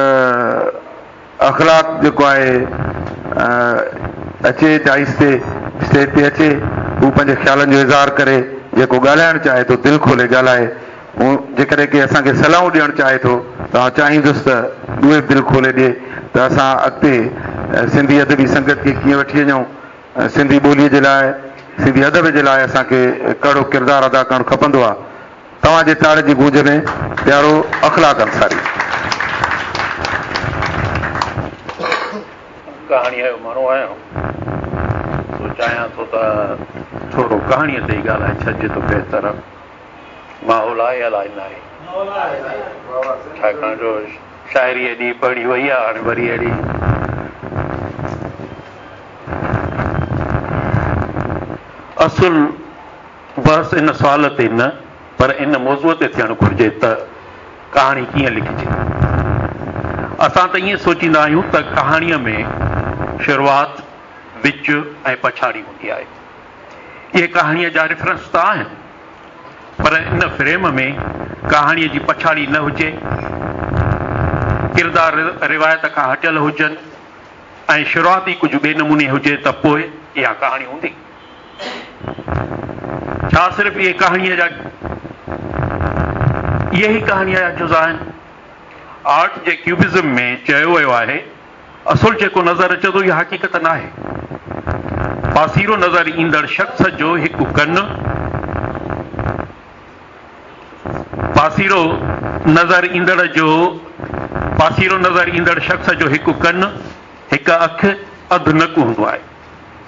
اخلاق جيڪو آهي اچي ڊائس تي اسٽيج تي اچي هو پنهنجي خيالن جو اظهار ڪري جيڪو ڳالهائڻ چاهي ٿو دل کولي ڳالهائي هو جيڪڏهن ڪي اسان کي صلاحون ڏيڻ چاهي ٿو ته آئون چاهيندس ته اهي به دل کولي ڏي ته اسان اڳتي سنڌي ادبي سنگت کي ڪيئن وٺي وڃون سنڌي ٻولي جي لاء سنڌي ادب جي لاء اسان کي ڪهڙو ڪردار ادا ڪرڻ کپندو آهي توهان جي تاڙ جي گونج ۾ پيارو اخلاق انصاري. ڪهاڻيء جو ماڻهو آهيان سو چاهيان ٿو ته ٿورو ڪهاڻيء تي ئي ڳالهائي ڇڏجي ته بهتر آهي. ماحول آهي الائي ناهي ڇاڪاڻ جو شاعري ايڏي پڙهي وئي آهي هاڻي وري اهڙي اصل بحث ان سوال تي نه پر ان موضوع تي ٿيڻ گهرجي ته ڪهاڻي ڪيئن لکجي. اسان ته ائين سوچيندا آهيون ته ڪهاڻيء ۾ شروعات، وچ ۽ پڇاڙي هوندي آهي. اهي ڪهاڻيء جا ريفرنس ته آهن پر ان فريم ۾ ڪهاڻيء جي پڇاڙي نه هجي، ڪردار روايت کان هٽيل هجن ۽ شروعات ئي ڪجهه ٻئي نموني هجي ته پوء اها ڪهاڻي هوندي. ڇا صرف اهي ڪهاڻيء جا اهي ئي ڪهاڻيء جا جزا آهن؟ آرٽ جي ڪيوبزم ۾ چيو ويو آهي، اصل جيڪو نظر اچي ٿو اها حقيقت ناهي. پاسيرو نظر ايندڙ شخص جو هڪ ڪن، پاسيرو نظر ايندڙ جو پاسيرو نظر ايندڙ شخص جو هڪ ڪن، هڪ اک، اڌ نڪ هوندو آهي.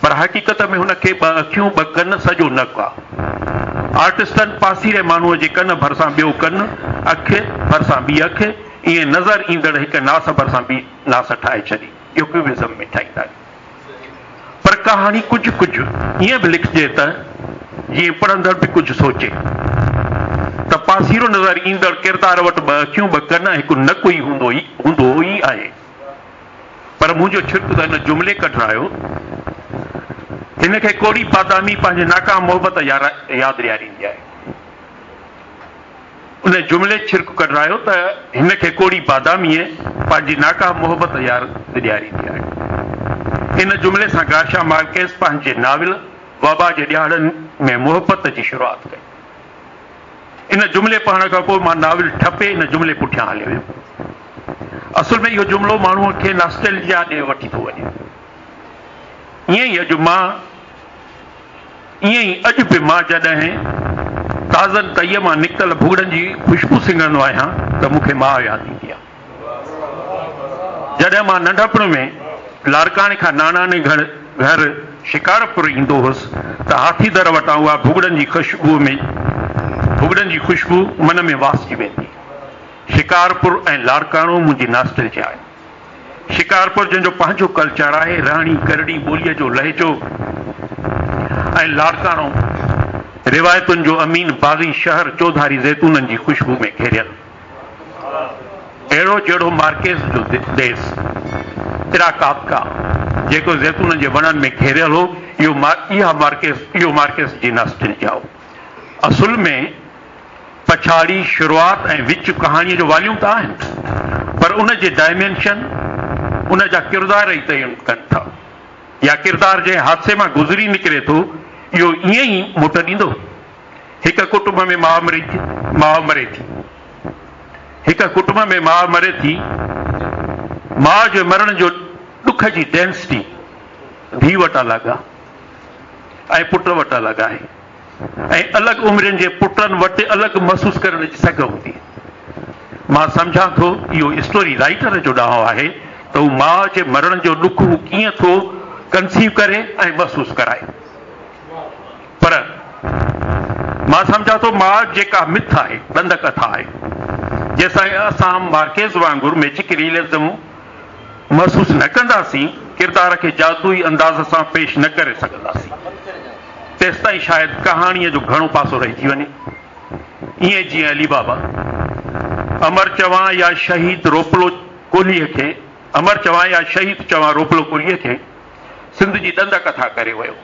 پر حقيقت ۾ هن کي ٻه اکيون، ٻه ڪن، سڄو نڪ آ. آرٽسٽن پاسيري ماڻهوء جي ڪن ڀرسان ٻيو ڪن، اک ڀرسان ٻي اک، ائين نظر ايندڙ هڪ ناس ڀرسان ٻي ناس ٺاهي ڇڏي. اهو ڪيوبزم ۾ ٺاهيندا آهيون. پر ڪهاڻي ڪجهه ڪجهه ائين به لکجي ته جيئن پڙهندڙ به ڪجهه سوچي ته پاسيرو نظر ايندڙ ڪردار وٽ ٻه اکيون، ٻه ڪن ۽ هڪ نڪ ئي هوندو ئي آهي. پر منهنجو ڇرڪ ته هن جملي ڪڍرايو. هن کي ڪوڙي بادامي پنهنجي ناڪام محبت ياد ڏياريندي آهي. ان جملي ڇرڪ ڪڍرايو ته هن کي ڪوڙي باداميء پنهنجي ناڪام محبت ياد ڏياريندي آهي. ان جملي سان گارشا مارڪيز پنهنجي ناول وبا جي ڏهاڙن ۾ محبت جي شروعات ڪئي. ان جملي پڙهڻ کان پوء مان ناول ٺپي ان جملي پٺيان هليو ويم. اصل ۾ اهو جملو ماڻهوء کي ناسٽيلجيا ڏي وٺي ٿو وڃي. ائين ئي اڄ مان ائين ئي اڄ به مان جڏهن تازن تئيء مان نڪتل ڀڳڙن جي خوشبو سنگهندو آهيان ته مون کي ماء ياد ايندي آهي. جڏهن مان ننڍپڻ ۾ لاڙڪاڻي کان ناناڻي گهر شڪارپور ايندو هوس ته هاٿي در وٽان اها ڀڳڙن جي خوشبوء ۾ ڀڳڙن جي خوشبو من ۾ واسجي ويندي. شڪارپور ۽ لاڙڪاڻو منهنجي ناسٽلجيا آهي. شڪارپور جنهن جو پنهنجو ڪلچر آهي، رهڻي ڪرڻي، ٻوليء جو لهجو ۽ لاڙڪاڻو روايتن جو امين باغي شهر چوڌاري زيتونن جي خوشبو ۾ گهيريل. اهڙو جهڙو مارڪيز جو ديس تراڪاپڪا جيڪو زيتونن جي وڻن ۾ گهيريل هو، اهو اها مارڪيز اهو مارڪيز جي ناسٽلجيا هو. اصل ۾ پڇاڙي، شروعات ۽ وچ ڪهاڻيء جو واليوم ته آهن، پر ان جي ڊائمينشن ان جا ڪردار ئي تعين ڪن ٿا. يا ڪردار جنهن حادثي مان گذري نڪري ٿو، اهو ائين ئي موٽ ڏيندو. هڪ ڪٽنب ۾ ماء مري ٿي، ماء مري ٿي. هڪ ڪٽنب ۾ ماء مري ٿي، ماء جي مرڻ جو ڏک جي ڊينسٽي ڌيء وٽ الڳ آ ۽ پٽ وٽ الڳ آهي ۽ الڳ عمرين جي پٽن وٽ الڳ محسوس ڪرڻ جي سگهه هوندي. مان سمجهان ٿو اهو اسٽوري رائيٽر جو ڏانء آهي ته هو ماء جي مرڻ جو ڏک هو ڪيئن ٿو ڪنسيو ڪري ۽ محسوس ڪرائي. پر مان سمجهان ٿو ماء جيڪا مٿ آهي، ڏند ڪٿا آهي، جيستائين اسان مارڪيز وانگر ميجڪ ريئلزم محسوس نه ڪنداسين، ڪردار کي جادوئي انداز سان پيش نه ڪري سگهنداسين، تيستائين شايد ڪهاڻيء جو گهڻو پاسو رهجي وڃي. ائين جيئن علي بابا امر چوان يا شهيد روپلو ڪولهيء کي امر چوان يا شهيد چوان روپلو ڪولهيء کي سنڌ جي ڏند ڪٿا ڪري ويو.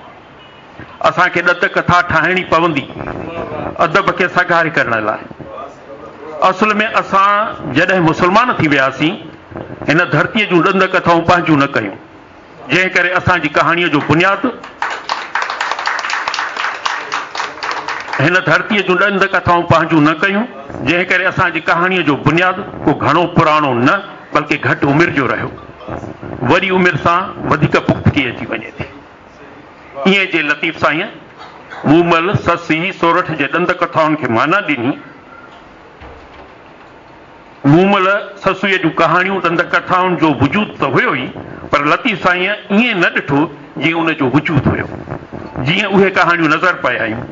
اسان کي ڏند ڪٿا ٺاهڻي پوندي ادب کي سگهاري ڪرڻ لاء. اصل ۾ اسان جڏهن مسلمان ٿي وياسين هن ڌرتيء جون ڏند ڪٿائون پنهنجون نه ڪيون. جنهن ڪري اسان جي ڪهاڻيء جو بنياد هن ڌرتيء جون ڏند ڪٿائون پنهنجون نه ڪيون، جنهن ڪري اسان جي ڪهاڻيء جو بنياد ڪو گهڻو پراڻو نه بلڪه گهٽ عمر جو رهيو. وڏي عمر سان وڌيڪ پختگي اچي وڃي ٿي. ائين جي لطيف سائينء مومل، سسئي، سورٺ جي ڏند ڪٿائن کي معنيٰ ڏني. مومل سسئيء جون ڪهاڻيون ڏند ڪٿائن جو وجود ته هيو ئي، پر لطيف سائينء ائين نه ڏٺو جيئن ان جو وجود هيو. جيئن اهي ڪهاڻيون نظر پئي آيون،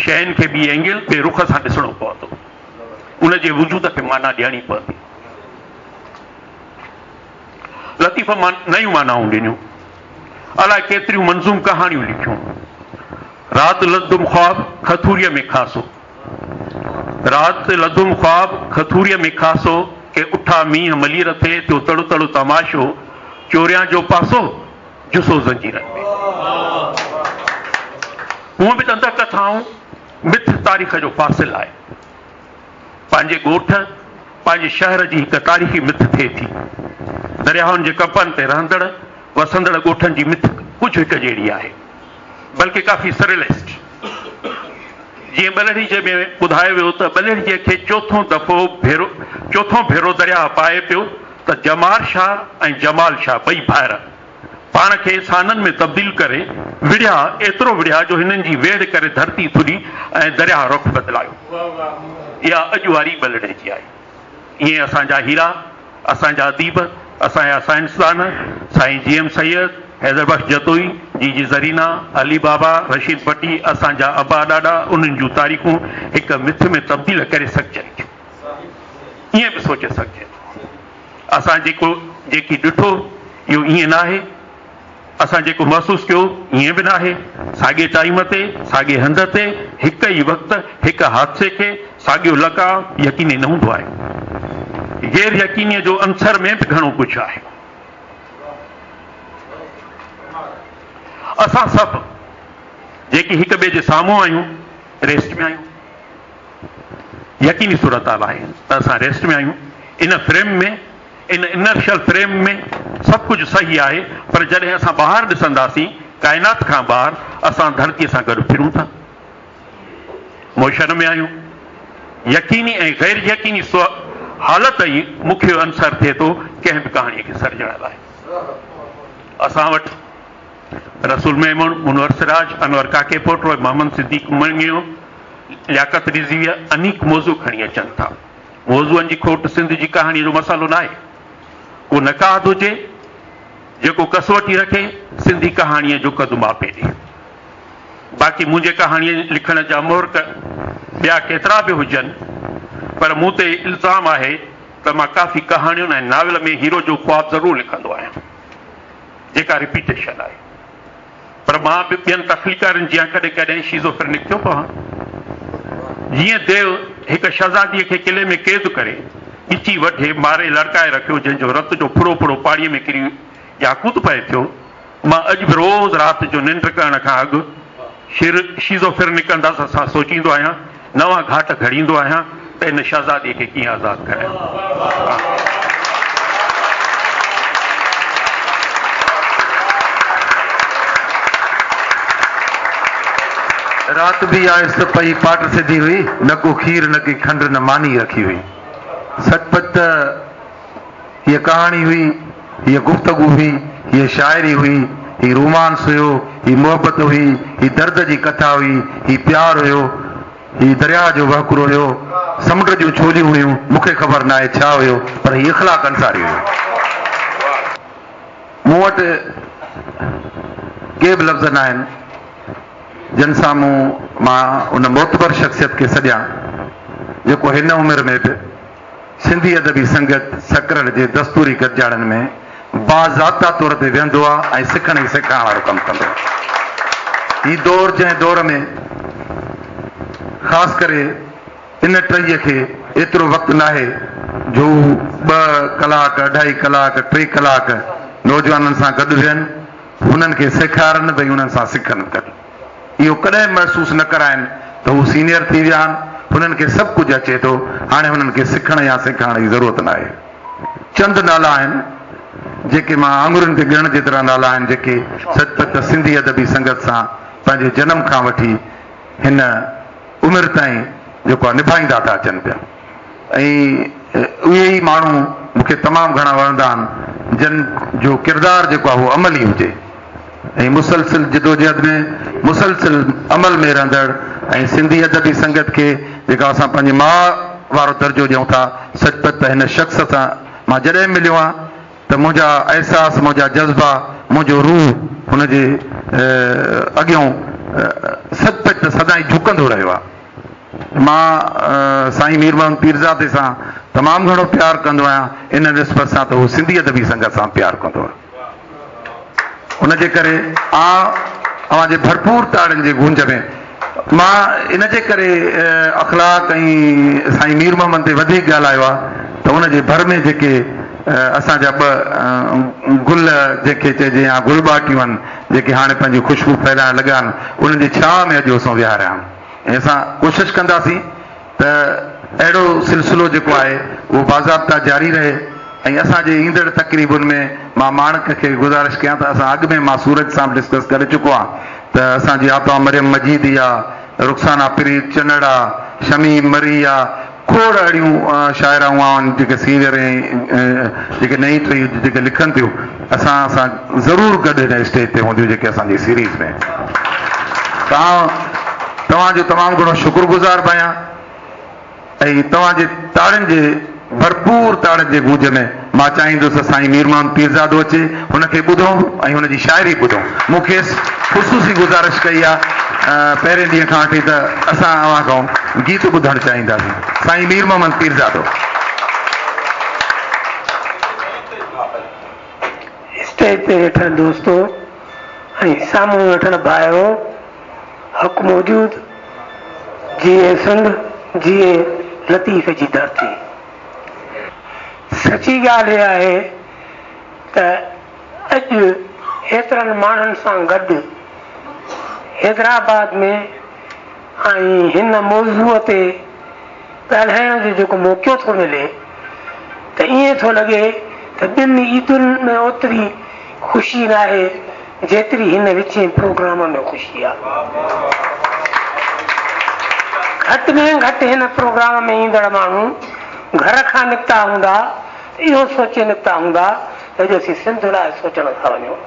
شين کي ٻي اينگل، ٻئي رخ سان ڏسڻو پوندو. ان جي وجود کي معنيٰ ڏيڻي پوندي. لطيف نيون معنائون ڏنيون. الائي ڪيتريون منظوم ڪهاڻيون لکيون. رات لڌم خواب کٿوريء ۾ خاصو. رات لڌم خواب کٿوريء ۾ خاصو، ڪي اٺا مينهن ملير ٿئي، ٿيو تڙ تڙ تماشو، چوريان جو پاسو، جسو زنجيرن ۾. هونء به ڏند ڪٿائون مٿ تاريخ جو فاصل آهي. پنهنجي ڳوٺ، پنهنجي شهر جي هڪ تاريخي مٿ ٿئي ٿي. درياهن جي ڪپن تي رهندڙ، وسندڙ ڳوٺن جي مٿ ڪجهه هڪ جهڙي آهي. بلڪه ڪافي سريلسٽ. جيئن ٻلهڙيجي ۾ ٻڌايو ويو ته ٻلهڙيجي کي چوٿون دفعو ڀيرو چوٿون ڀيرو درياهه پائي پيو ته جمار شاهه ۽ جمال شاهه ٻئي ڀائر پاڻ کي سانن ۾ تبديل ڪري وڙهيا ايترو وڙهيا جو هنن جي ويڙهه ڪري ڌرتي ٿڏي ۽ درياهه رخ بدلايو. اها اڄ واري ٻلهڙيجي آهي. ائين اسان جا هيرا، اسان جا اديب، اسان جا سائنسدان، سائين جي ايم سيد، حيدر بخش جتوئي، جي جي زرينا، علي بابا، رشيد ڀٽي، اسان جا ابا ڏاڏا، انهن جون تاريخون هڪ مٿ ۾ تبديل ڪري سگهجن ٿيون. ائين به سوچي سگهجي ٿو. اسان جيڪو جيڪي ڏٺو، اهو ائين ناهي. اسان جيڪو محسوس ڪيو ائين به ناهي. ساڳئي ٽائيم تي، ساڳئي هنڌ تي، هڪ ئي وقت، هڪ حادثي کي ساڳيو لقاء يقيني نه هوندو آهي. غير يقينيء جو عنصر ۾ به گهڻو ڪجهه آهي. اسان سڀ جيڪي هڪ ٻئي جي سامهون آهيون، ريسٽ ۾ آهيون. يقيني صورتحال آهي ته اسان ريسٽ ۾ آهيون. ان فريم ۾. ان انرشل فريم ۾ سڀ ڪجهه صحيح آهي پر جڏهن اسان ٻاهر ڏسنداسين، ڪائنات کان ٻاهر، اسان ڌرتيء سان گڏ ڦرون ٿا. موشن ۾ آهيون. يقيني ۽ غير يقيني حالت ئي مکيه عنصر ٿئي ٿو ڪنهن به ڪهاڻيء کي سرجڻ لاء. اسان وٽ رسول ميمڻ، منور سراج، انور ڪاڪيپوٽو ۽ محمد صديق مڱيو، لياقت رضويء انيڪ موضوع کڻي اچن ٿا. موضوعن جي کوٽ سنڌ جي ڪهاڻيء جو مسئلو ناهي. ڪو نقاد هجي، جيڪو ڪسوٽي رکي، سنڌي ڪهاڻيء جو قد ماپي ڏي. باقي منهنجي ڪهاڻيء لکڻ جا محرڪ ٻيا ڪيترا به هجن، پر مون تي الزام آهي ته مان ڪافي ڪهاڻين ۽ ناول ۾ هيرو جو خواب ضرور لکندو آهيان، جيڪا رپيٽيشن آهي. پر مان به ٻين تخليقارن جيان ڪڏهن ڪڏهن شيزوفرينڪ ٿيو پوان. جيئن ديو هڪ شهزاديء کي قلعي ۾ قيد ڪري، ڳچي وڍي، ماري لڙڪائي رکيو، جنهن جو رت جو ڦڙو ڦڙو پاڻيء ۾ ڪري ياقوت پئي ٿيو. مان اڄ به روز رات جو ننڊ ڪرڻ کان اڳ شيزوفرينڪ انداز سان سوچيندو آهيان، نوان گهاٽ گهڙيندو آهيان ته ان شهزاديء کي ڪيئن آزاد ڪرايان. رات به آيس ته پئي پاٽ سڌي هئي، نه ڪو کير نه ڪي کنڊ نه ماني رکي هئي. سچ پچ ته هيء ڪهاڻي هئي، هيء گفتگو هئي، هيء شاعري هئي، هي رومانس هيو، هي محبت هئي، هي درد جي ڪٿا هئي، هي پيار هيو، هي درياهه جو وهڪرو هيو، سمنڊ جون ڇوليون هيون، مون کي خبر ناهي ڇا هيو، پر هي اخلاق انصاري هيو. مون وٽ ڪي به لفظ ناهن، جن سان مون مان ان معتبر شخصيت کي سڏيان، جيڪو هن عمر ۾ به سنڌي ادبي سنگت سڪرنڊ جي دستوري گڏجاڻين ۾ باضابطا طور تي ويهندو آ ۽ سکڻ ۽ سيکارڻ وارو ڪم ڪندو آ. هي دور جنهن دور ۾ خاص ڪري ان ٽهيء کي ايترو وقت ناهي جو هو ٻه ڪلاڪ، اڍائي ڪلاڪ، ٽي ڪلاڪ نوجوانن سان گڏ ويهن، هنن کي سيکارن به ۽ انهن سان سکن به گڏ. اهو ڪڏهن به محسوس نه ڪرائن ته هو سينيئر ٿي ويا آهن، هنن کي سڀ ڪجهه اچي ٿو، هاڻي هنن کي سکڻ يا سيکارڻ جي ضرورت ناهي. چند نالا آهن، جيڪي مان آڱرين تي ڳڻڻ جيترا نالا آهن، جيڪي سچ پچ ته سنڌي ادبي سنگت سان پنهنجي جنم کان وٺي هن عمر تائين جيڪو آهي نڀائيندا ٿا اچن پيا ۽ اهي ئي ماڻهو مون کي تمام گهڻا وڻندا آهن جن جو ڪردار جيڪو آهي اهو عملي هجي ۽ مسلسل جدوجهد ۾ مسلسل عمل ۾ رهندڙ ۽ سنڌي ادبي سنگت کي جيڪا اسان پنهنجي ماء وارو درجو ڏيون ٿا سچ پچ ته هن شخص سان مان جڏهن مليو آهيان ته منهنجا احساس، منهنجا جذبا، منهنجو روح هن جي اڳيون سچ پچ ته سدائين جهڪندو رهيو آهي. مان سائين مير محمد پيرزادي سان تمام گهڻو پيار ڪندو آهيان، ان نسبت سان ته هو سنڌي ادبي سنگت سان پيار ڪندو آهي. ان جي ڪري آء اوهان جي ڀرپور تاڙين جي گونج ۾ مان ان جي ڪري اخلاق ۽ سائين مير محمد تي وڌيڪ ڳالهايو آهي ته ان جي ڀر ۾ جيڪي اسان جا ٻه گل جنهن کي چئجي يا گل ٻاٽيون آهن جيڪي هاڻي پنهنجي خوشبو ڦهلائڻ لڳا آهن انهن جي ڇانء ۾ اڄ اسان ويهاريا آهن ۽ اسان ڪوشش ڪنداسين ته اهڙو سلسلو جيڪو آهي اهو باضابطا جاري رهي ۽ اسان جي ايندڙ تقريبن ۾ مان ماڻڪ کي گذارش ڪيان ته اسان اڳ ۾ مان سورج سان به ڊسڪس ڪري چڪو آهيان ته اسان جي آپا مريم مجيدي آ، رخسانه پريت چنڙ آ، شميم مري آ، کوڙ اهڙيون شاعرائون آهن جيڪي سينئر ۽ جيڪي نئين ٽهي جيڪي لکن ٿيون اسان سان ضرور گڏ هن اسٽيج تي هونديون جيڪي اسان جي سيريز ۾ توهان توهان جو تمام گهڻو شڪر گذار به آهيان ۽ توهان جي تاڙين جي ڀرپور تاڙين جي گونج ۾ مان چاهيندس ته سائين مير محمد پيرزادو اچي هن کي ٻڌون ۽ هن جي شاعري ٻڌون مون کيس خصوصي گذارش ڪئي آهي پهرين ڏينهن کان وٺي ته اسان اوهان کان گيت ٻڌڻ چاهينداسين سائين مير محمد پيرزادو. اسٽيج تي ويٺل دوستو ۽ سامهون ويٺل ڀائرو حق موجود جيئي سنڌ جيئي لطيف جي ڌرتي. سچي ڳالهه اها آهي ته اڄ هيترن ماڻهن سان گڏ حيدرآباد ۾ ۽ هن موضوع تي ڳالهائڻ جو جيڪو موقعو ٿو ملي ته ائين ٿو لڳي ته ٻن عيدن ۾ اوتري خوشي ناهي جيتري هن وچين پروگرام ۾ خوشي آ. گهٽ ۾ گهٽ هن پروگرام ۾ ايندڙ ماڻهو گهر کان نڪتا هوندا ته اهو سوچي نڪتا هوندا ته اڄ اسين سنڌ لاء سوچڻ ٿا وڃون.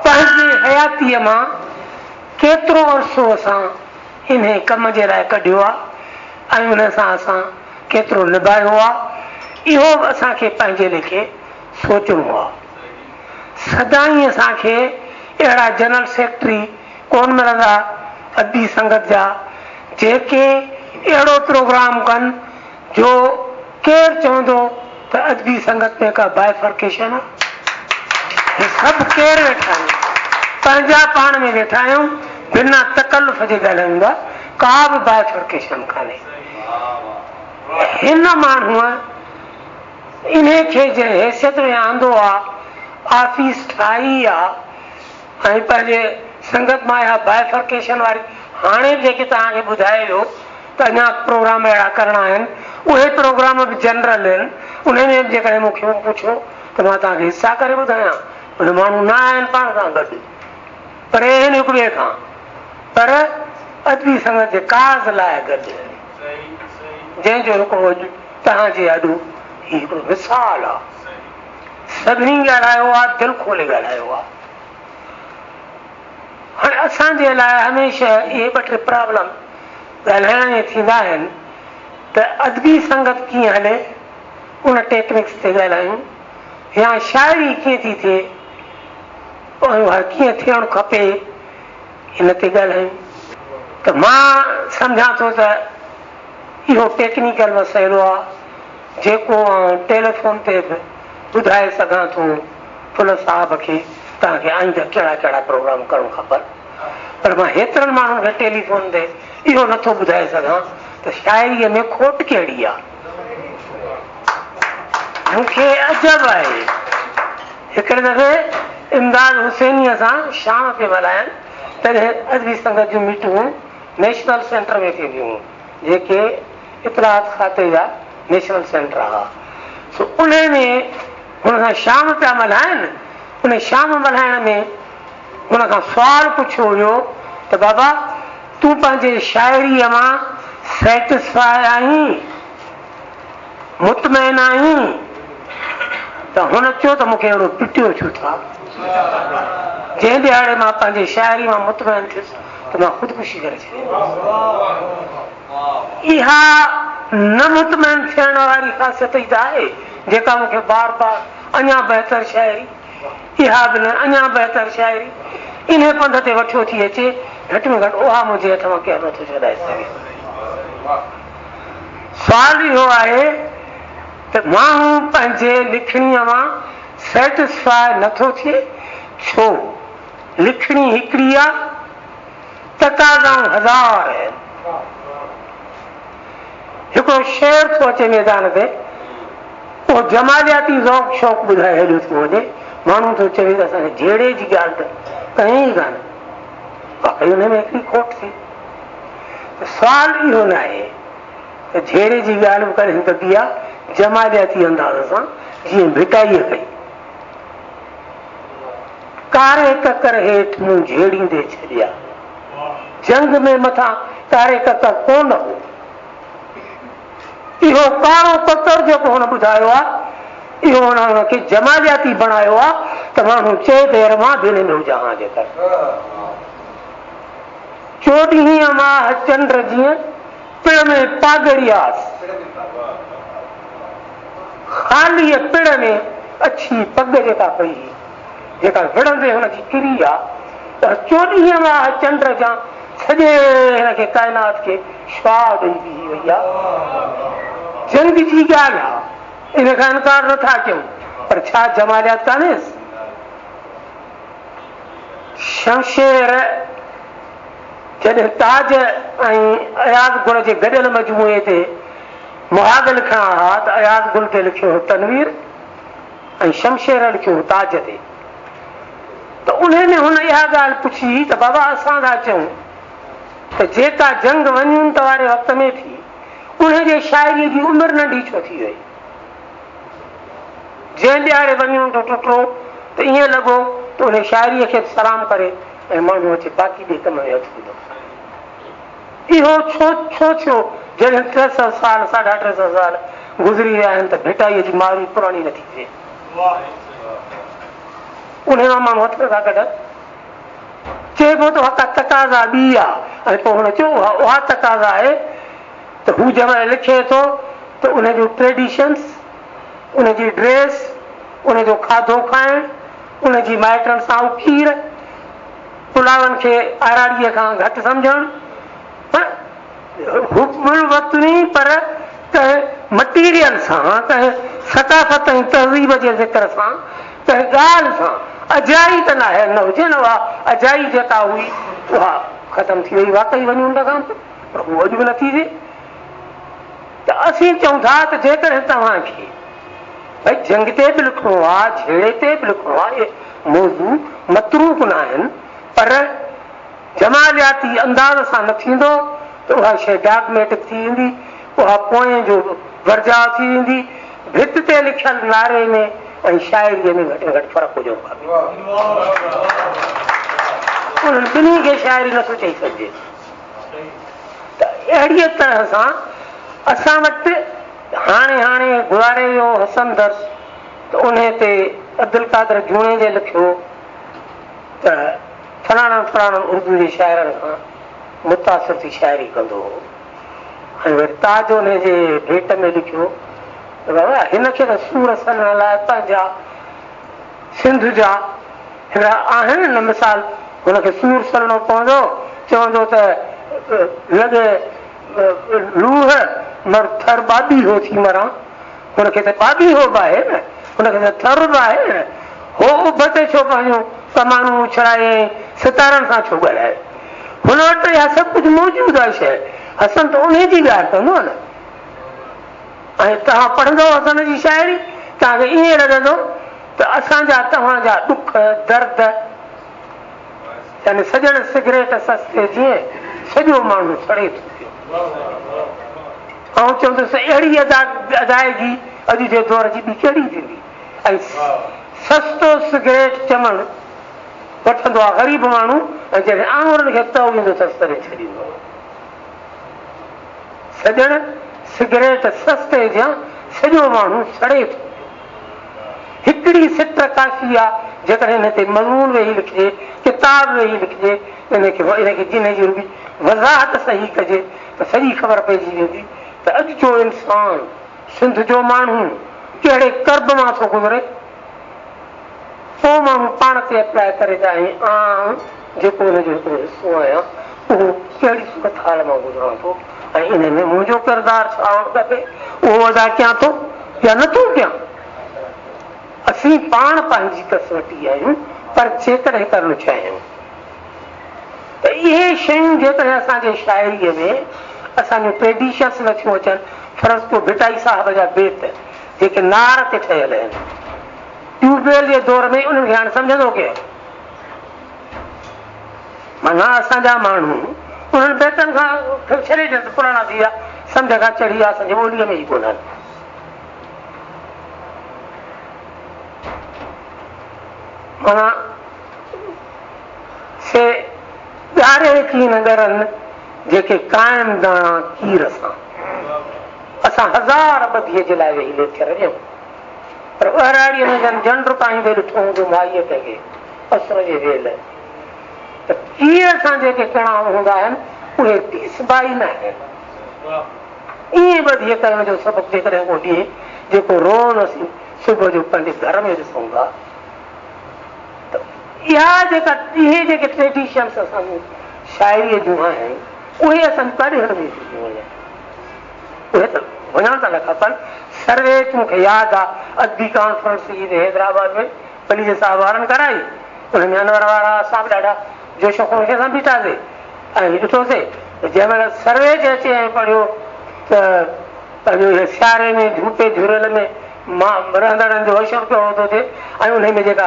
پنهنجي حياتيء مان ڪيترو عرصو اسان انهي ڪم جي لاء ڪڍيو آ ۽ ان سان اسان ڪيترو نڀايو آ، اهو به اسان کي پنهنجي ليکي سوچڻو آ. سدائين اسان کي اهڙا جنرل سيڪريٽري ڪونه ملندا ادبي سنگت جا جيڪي اهڙو پروگرام ڪن جو ڪير چوندو ته ادبي سنگت ۾ ڪا بائفرڪيشن آ؟ هي سڀ ڪير ويٺا آهيون؟ پنهنجا پاڻ ۾ ويٺا آهيون، بنا تڪلف جي ڳالهايون ٿا، ڪا به بائفرڪيشن ڪانهي. هن ماڻهوء انهي کي جنهن حيثيت ۾ آندو آ، آفيس ٺاهي آ ۽ پنهنجي سنگت مان اها بائفرڪيشن واري هاڻي به جيڪي توهان کي ٻڌائي ويو ته اڃا پروگرام اهڙا ڪرڻا آهن، اهي پروگرام به جنرل آهن، انهي ۾ به جيڪڏهن مون کي پڇو ته مان توهان کي حصا ڪري ٻڌايان، اهي ماڻهو نه آهن پاڻ سان گڏ، پري آهن هڪ ٻئي کان. پر ادبي سنگت جي ڪاز لاءِ گڏ، جنهن جو هڪڙو اڄ توهان جي آڏو هي هڪڙو مثال آهي. سڀني ڳالهايو آهي، دل کولي ڳالهايو آهي. هاڻي اسان جي لاءِ هميشه اهي ٻه ٽي پرابلم ڳالهائڻ ۾ ٿيندا آهن ته ادبي سنگت ڪيئن هلي، ان ٽيڪنڪس تي ڳالهايون، يا شاعري ڪيئن ٿي ٿئي ۽ اها ڪيئن ٿيڻ کپي، ان تي ڳالهايون. ته مان سمجهان ٿو ته اهو ٽيڪنيڪل مسئلو آهي جيڪو آئون ٽيليفون تي به ٻڌائي سگهان ٿو ڦل صاحب کي توهان کي آئنده ڪهڙا ڪهڙا پروگرام ڪرڻ کپن، پر مان هيترن ماڻهن کي ٽيليفون تي اهو نٿو ٻڌائي سگهان ته شاعريء ۾ کوٽ ڪهڙي آهي. مون کي عجب آهي، هڪڙي دفعي امداد حسينيء سان شام پئي ملهائن، تڏهن ادبي سنگت جون ميٽنگون نيشنل سينٽر ۾ ٿينديون هيون، جيڪي اطلاعات کاتي جا نيشنل سينٽر هئا. سو انهي ۾ هن سان شام پيا ملهائن. ان شام ملهائڻ ۾ هن کان سوال پڇيو ويو ته بابا تون پنهنجي شاعريء مان سيٽسفاء آهين؟ مطمئن آهين؟ ته هن چيو ته مون کي اهڙو پٽيو ڇو ٿا؟ جنهن ڏهاڙي مان پنهنجي شاعري مان مطمئن ٿيس ته مان خودڪشي ڪري ڇڏيندس. اها نه مطمئن ٿيڻ واري خاصيت ئي ته آهي جيڪا مون کي بار بار اڃا بهتر شاعري، اها به نه اڃا بهتر شاعري انهي پنڌ تي وٺيو ٿي اچي، گهٽ ۾ گهٽ اها منهنجي هٿ مان ڪير نٿو ڇڏائي سگهي. سوال اهو آهي ته ماڻهو پنهنجي لکڻيء مان سيٽسفاء نٿو ٿئي ڇو؟ لکڻي هڪڙي آ، تقاضائون هزار آهن. هڪڙو شعر ٿو اچي ميدان تي، اهو جمالياتي ذوق شوق ٻڌائي هليو ٿو وڃي. ماڻهو ٿو چوي ته اسان کي جهيڙي جي ڳالهه ته ڪئين ئي ڪانه. واقعي ان ۾ هڪڙي کوٽ ٿي. ته سوال اهو ناهي ته جهيڙي جي ڳالهه به ڪڏهن ڪبي آ جمالياتي انداز سان جيئن ڀٽائيء ڪئي. ڪاري ڪڪر هيٺ مون جهيڙيندي ڇڏيا. جنگ ۾ مٿان ڪاري ڪڪر ڪونه هو. اهو ڪارو ڪڪر جيڪو هن ٻڌايو آ، اهو هن ان کي جمالياتي بڻايو آ ته ماڻهو چئي ته يار مان به ان ۾ هجان ها جيڪر. چوڏهينء ماهه چنڊ جيئن پڙ ۾ پاڳڙياس. خاليء پڙ ۾ اڇي پڳ جيڪا پئي هئي، جيڪا وڙهندي هن جي ڪري آ، اها چوڏهينء ماهه چنڊ جان سڄي هن کي ڪائنات کي شعاع ڏئي بيهي وئي آ. جنگ جي ڳالهه آ، ان کان انڪار نه ٿا ڪيون، پر ڇا جماليات ڪانهيس؟ شمشير جڏهن تاج ۽ اياز گل جي گڏيل مجموعي تي مهاڳ لکڻا ها ته اياز گل تي لکيو هو تنوير ۽ شمشير لکيو هو تاج تي ته انهي ۾ هن اها ڳالهه پڇي ته بابا اسان ٿا چئون ته جيڪا جنگ ون يونٽ واري وقت ۾ ٿي انهي جي شاعري جي عمر ننڍي ڇو ٿي وئي؟ جنهن ڏهاڙي ون يونٽ ٽٽو ته ائين لڳو ته انهي شاعريء کي به سلام ڪري ۽ ماڻهو اچي باقي ٻئي ڪم ۾ هٿ وڌو. اهو ڇو ڇو ٿيو؟ جڏهن 300 سال، ساڍا 300 سال گذري ويا آهن ته ڀٽائيء جي ماروي پراڻي نٿي ٿئي. انهي مان ماڻهو هٿ نٿا ڪڍن. چئبو ته اها ڪا تقاضا ٻي آ ۽ پوء هن چيو اها اها تقاضا آهي ته هو جنهن مهل لکي ٿو ته ان جون ٽريڊيشنس، ان جي ڊريس، ان جو کاڌو کائڻ، ان جي مائٽن سان اڪير، پلاون کي آراڙيء کان گهٽ سمجهڻ، پر حب الوطني پر ڪنهن مٽيريل سان، ڪنهن ثقافت ۽ تهذيب جي ذڪر سان، ڪنهن ڳالهه سان اجائي ته ناهي، نه هجي نه اها اجائي جيڪا هئي اها ختم ٿي وئي واقعي ون يونٽ کان پوء. پر هو اڄ به نٿي ٿئي ته اسين چئون ٿا ته جيڪڏهن توهان کي ڀئي جنگ تي به لکڻو آ، جهيڙي تي به لکڻو آ، اهي موضوع متروڪ ناهن پر جمالياتي انداز سان نه ٿيندو ته اها شيء ڊاگميٽڪ ٿي ويندي، اها پوئين جو ورجاء ٿي ويندي. ڀت تي لکيل نعري ۾ ۽ شاعريء ۾ گهٽ ۾ گهٽ فرق هجڻ کپي. انهن ٻنهي کي شاعري نٿو چئي سگهجي. ته اهڙيء طرح سان اسان وٽ هاڻي هاڻي گذاري ويو حسن درس ته انهي تي عبدالقادر جوڻيجي لکيو ته فلاڻن فلاڻن اردو جي شاعرن کان متاثر ٿي شاعري ڪندو هو ۽ وري تاج انهي جي ڀيٽ ۾ لکيو ته بابا هن کي ته سور سلڻ لاء پنهنجا سنڌ جا هڪڙا آهن نه مثال هن کي سور سلڻو پوندو چوندو ته لڳي لوهه مر ٿر ٻاٻيهو ٿي مران هن کي ته ٻاٻيهو به آهي نه هن کي ته ٿر به آهي نه هو اڀ تي ڇو پنهنجون ڪمانون اڇلائي ۽ ستارن سان ڇو ڳالهائي هن وٽ ته اها سڀ ڪجهه موجود آهي شيء حسن ته انهي جي ڳالهه ڪندو نه ۽ توهان پڙهندؤ حسن جي شاعري توهان کي ائين لڳندو ته اسان جا توهان جا ڏک درد يعني سڄڻ سگريٽ سستي جيئن سڄو ماڻهو سڙي ٿو پيو. آئون چوندس ته اهڙي ادائگي اڄ جي دور جي ٻي ڪهڙي ٿيندي ۽ سستو سگريٽ چوڻ وٺندو آهي غريب ماڻهو ۽ جڏهن آڱرن کي تئو ايندو اٿس تڏهن ڇڏيندو آهي. سڄڻ سگريٽ سستي جيان سڄو ماڻهو سڙي ٿو پيو. هڪڙي سٽ ڪافي آ جيڪڏهن ان تي مضمون ويهي لکجي، ڪتاب ويهي لکجي، ان کي ان کي جنھن جي رڳي وضاحت صحيح ڪجي ته سڄي خبر پئجي ويندي ته اڄ جو انسان، سنڌ جو ماڻهو ڪهڙي ڪرب مان ٿو گذري. پوء ماڻهو پاڻ تي اپلاء ڪري ته ۽ آئون جيڪو ان جو هڪڙو حصو آهيان اهو ڪهڙي صورتحال مان گذران ٿو ۽ ان ۾ منهنجو ڪردار ڇا هئڻ کپي اهو ادا ڪيان ٿو يا نه ٿو ڪيان. اسين پاڻ پنهنجي ڪسوٽي آهيون پر جيڪڏهن ڪرڻ چاهيون ته اهي شيون جيڪڏهن اسان جي شاعريء ۾ اسان جون ٽريڊيشنس نٿيون اچن فرض ڪيو ڀٽائي صاحب جا بيت جيڪي نار تي ٺهيل آهن ٽيوب ويل جي دور ۾ انهن کي هاڻي سمجهندو ڪير؟ معنيٰ اسان جا ماڻهو انهن بيتن کان ڇڏي ڏين ته پراڻا ٿي ويا، سمجهه کان چڙهي ويا، اسان جي ٻوليء ۾ ئي ڪونهن. معنيٰ سي ڳاري ڪين ڳرن، جيڪي قائم داڻا ڪير سان. اسان هزار ٻڌيء جي لاء ويهي ليڪچر ڏيون. پر ٻهراڙيء ۾ جن جنڊ پائيندي ڏٺو هوندو مائيء ڪنهن کي اسر جي ويل ته ڪير سان جيڪي ڪڻا هوندا آهن اهي پيسبا ئي نه آهن. ائين ٻڌيء ڪرڻ جو سبق جيڪڏهن ڪو ڏئي جيڪو روز اسين صبح جو پنهنجي گهر ۾ ڏسون ٿا ته اها جيڪا اهي جيڪي ٽريڊيشنس اسان جون شاعريء جون آهن اهي اسان جون ڪاڏي هلنديون ٿيون وڃن. اهي ته وڃڻ ته نه کپن. سرويچ مون کي ياد آ ادبي ڪانفرنس هئي هتي حيدرآباد ۾ پليجي صاحب وارن ڪرائي. ان ۾ انور وارا اسان به ڏاڍا جوش و خروش سان بيٺاسي ۽ ڏٺوسي ته جنهن مهل سرويچ اچي ۽ پڙهيو ته پنهنجو اهي سياري ۾ جهوپي جهريل ۾ مان رهندڙن جو حشر ڪهڙو ٿو ٿئي ۽ انهي ۾ جيڪا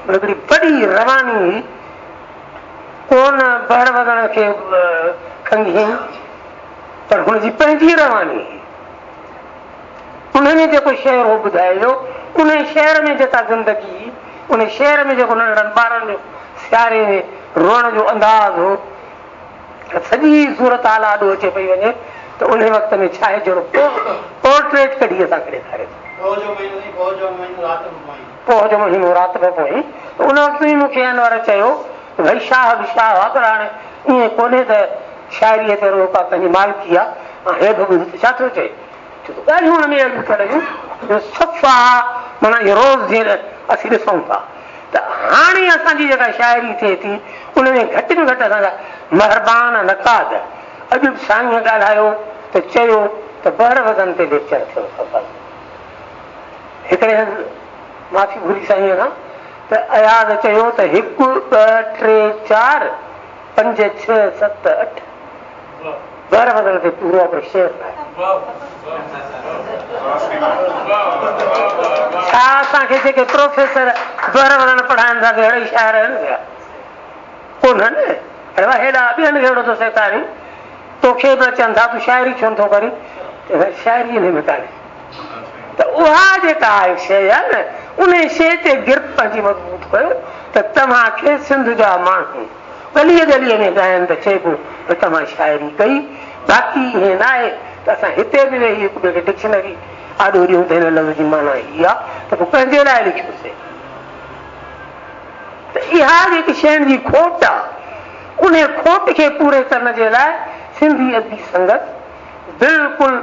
هڪڙي وڏي رواني هئي ڪونه بحر وزن کي کنگهيائين. پر هن جي پنهنجي رواني هئي. ان ۾ جيڪو شعر هو ٻڌائي ويو، انهي شعر ۾ جيڪا زندگي هئي، انهي شعر ۾ جيڪو ننڍڙن ٻارن جو سياري ۾ روئڻ جو انداز هو ته سڄي صورتحال آڏو اچي پئي وڃي ته انهي وقت ۾ ڇا آهي جهڙو پورٽريٽ ڪڍي اسان کي ڏيکاري ٿو. پوهه جو مهينو سائين پوهه جو مهينو رات به پوئين. پوهه جو مهينو رات به پوئين ته ان وقت به مون کي انور چيو ته ڀئي شاهه به شاهه آ پر هاڻي ائين ڪونهي ته شاعريء تي رڳو ڪا پنهنجي مالڪي آ ۽ هي به ٻڌ ته ڇا ٿو چئي؟ ڇو ته ڳالهيون ان ۾ اهڙيون ٿيل هيون جو صفا معنيٰ اهو روز جيئن اسين ڏسون ٿا ته هاڻي اسان جي جيڪا شاعري ٿئي ٿي ان ۾ گهٽ ۾ گهٽ اسان جا مهربان نقاد اڄ به سائينء ڳالهايو ته چيو ته بحر وزن تي ليڪچر ٿيڻ کپن. هڪڙي هنڌ معافي گهري سائينء کان ته اياز چيو ته هڪ، ٻه، ٽي، چار، پنج، ڇهه، ست، اٺ بحر وزن تي پورو آ پر شعر ناهي. ڇا اسان کي جيڪي پروفيسر بحر وزن پڙهائن ٿا سي اهڙا ئي شاعر آهن ڇا؟ ڪونهن. اڙي واهه هيڏا ٻين کي اهڙو ٿو سيکارين توکي به اچن ٿا تون شاعري ڇو نٿو ڪرين؟ شاعري انهي ۾ ڪانهي. ته اها جيڪا آهي شيء آهي نه انهي شيء تي گرپ پنهنجي مضبوط ڪيو ته توهان کي سنڌ جا ماڻهو ڳليء ڳليء ۾ ڳائن ته چئبو ته توهان شاعري ڪئي. باقي ائين ناهي ته اسان هتي به ويهي هڪ ٻئي کي ڊڪشنري آڏو ڏيون ته هن لفظ جي معنيٰ هي آ ته پوء ڪنهن جي لاء لکيوسين؟ ته اها جيڪي شين جي کوٽ آ، انهيء کوٽ کي پوري ڪرڻ جي لاء سنڌي ادبي سنگت بلڪل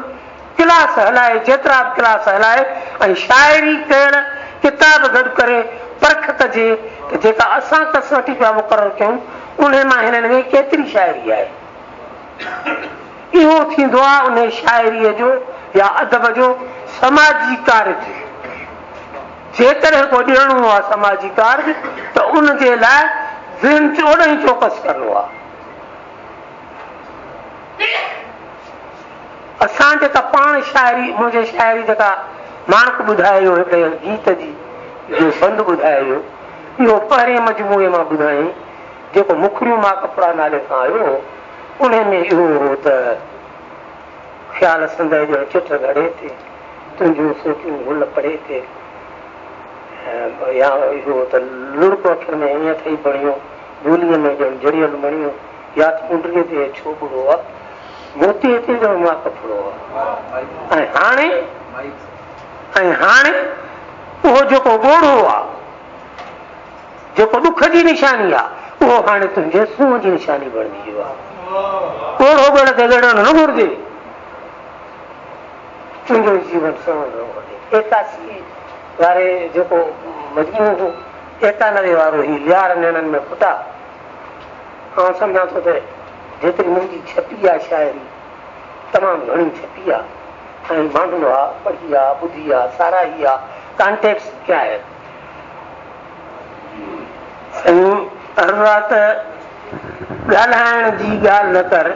ڪلاس هلائي، جيترا به ڪلاس هلائي ۽ شاعري ڪيل ڪتاب گڏ ڪري پرک ڪجي ته جيڪا اسان ڪسوٽي پيا مقرر ڪيون، انهي مان هنن ۾ ڪيتري شاعري آهي. اهو ٿيندو آ انهي شاعريء جو يا ادب جو سماجي ڪارج. جيڪڏهن ڪو ڏيڻو آ سماجي ڪارج ته ان جي لاء ذهن اوڏانهن چوڪس ڪرڻو آ. اسان جيڪا پاڻ شاعري، منهنجي شاعري جيڪا ماڻڪ ٻڌائي ويو هڪڙي گيت جي جو بند ٻڌائي ويو، اهو پهرين مجموعي مان ٻڌايائين، جيڪو مکڙيون مان ڪپڙا نالي سان آيو هو، انهي ۾ اهو هو ته خيال سندء ڄڻ چٽ گهڙي تي، تنهنجون سوچون گل پڙي تي يا اهو ته لڙڪ اکين ۾ ائين ٿئي بڻيو، ٻوليء ۾ ڄڻ جڙيل مڻيو، يا ته ڪنڊڙيء تي اڇو ٻڙو آ، موتيء تي ڄڻ ماڪ ڦڙو آ. ۽ هاڻي ۽ هاڻي اهو جيڪو ڳوڙهو آ، جيڪو ڏک جي نشاني آ، اهو هاڻي تنهنجي سونهن جي نشاني بڻجي ويو آ. ڳوڙهو ڳڙ تي ڳڙڻ نه گهرجي. تنهنجو جيون سهڻو هجي. ايڪاسي واري جيڪو مجموعو هو، ايڪانوي وارو هي ليار نيڻن ۾ ڦٽا. آئون سمجهان ٿو ته جيتري منهنجي ڇپي آ شاعري، تمام گهڻي ڇپي آ ۽ ماڻهن اها پڙهي آ، ٻڌي آ، ساراهي آ، ڪانٽيڪٽس ڪيا آهن. سائين عرض آ ته ڳالهائڻ جي ڳالهه نه ڪر،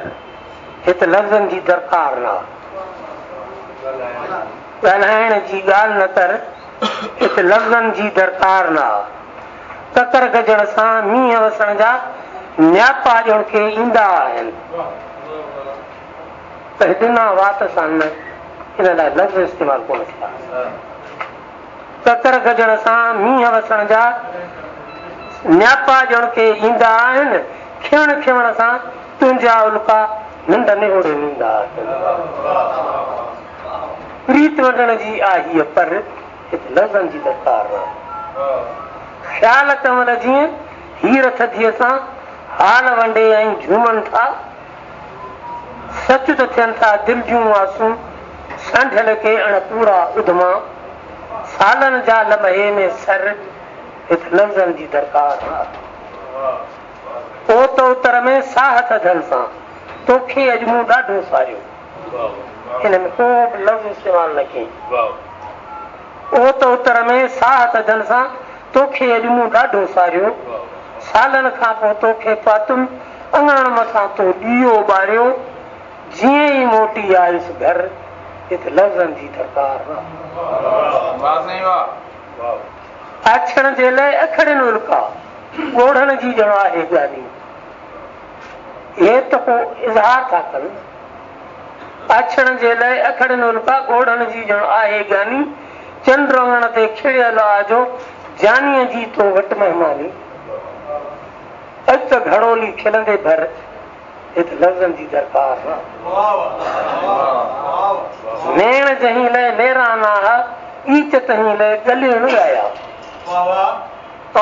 هت لفظن جي درڪار نه آ. ڳالهائڻ جي ڳالهه نه ڪر، هت لفظن جي درڪار نه آ. ڪڪر گجڻ سان مينهن وسڻ جا نياپا ڄڻ ڪي ايندا آهن. ته ڏنا وات سان نه، ان لاء لفظ استعمال ڪونه ٿيا. ڪڪر گجڻ سان مينهن وسڻ جا نياپا ڄڻ ڪي ايندا آهن، کيڻ کيوڻ سان تنهنجا الڪا ننڊ نهوڙي نيندا آهن. پريت ونڊڻ جي آ هيء پر، هت لفظن جي درڪار نه. خيال ڪنول جيئن هير ٿڌيء سان حال ونڊي ۽ جهومن ٿا. سچ ته ٿين ٿا دل جون آسون سانڍيل ڪي اڻ پورا اڌما. سالن جا لمحي ۾ سر، هت لفظن جي درڪار نه آ. اوت اتر ۾ ساهه ٿڌن سان، توکي اڄ مون ڏاڍو ساريو. هن ۾ ڪو به لفظ استعمال نه ڪيائين. اوت اتر ۾ ساهه ٿڌن سان، توکي اڄ مون ڏاڍو ساريو. سالن کان پوء توکي پاتم، اڱڻ مٿان تو ڏيئو ٻاريو. جيئن ئي موٽي آيس گهر، هت لفظن جي درڪار نه. آڇڻ جي لئه اکڙين الڪا، ڳوڙهن جي ڄڻ آهي ڳالهي. هي ته ڪو اظهار ٿا ڪن. آڇڻ جي لئه اکڙين الڪا، ڳوڙهن جي ڄڻ آهي ڳاني. چنڊ اڱڻ تي کڙيل آ جو، جانيء جي تو وٽ مهماني. اڄ ته گهڙولي کلندي ڀر، هت لفظن جي درڪار نه. نيڻ جنهين لئه نيران آهه، ڳيچ تنهين لئه ڳلين ڳايا.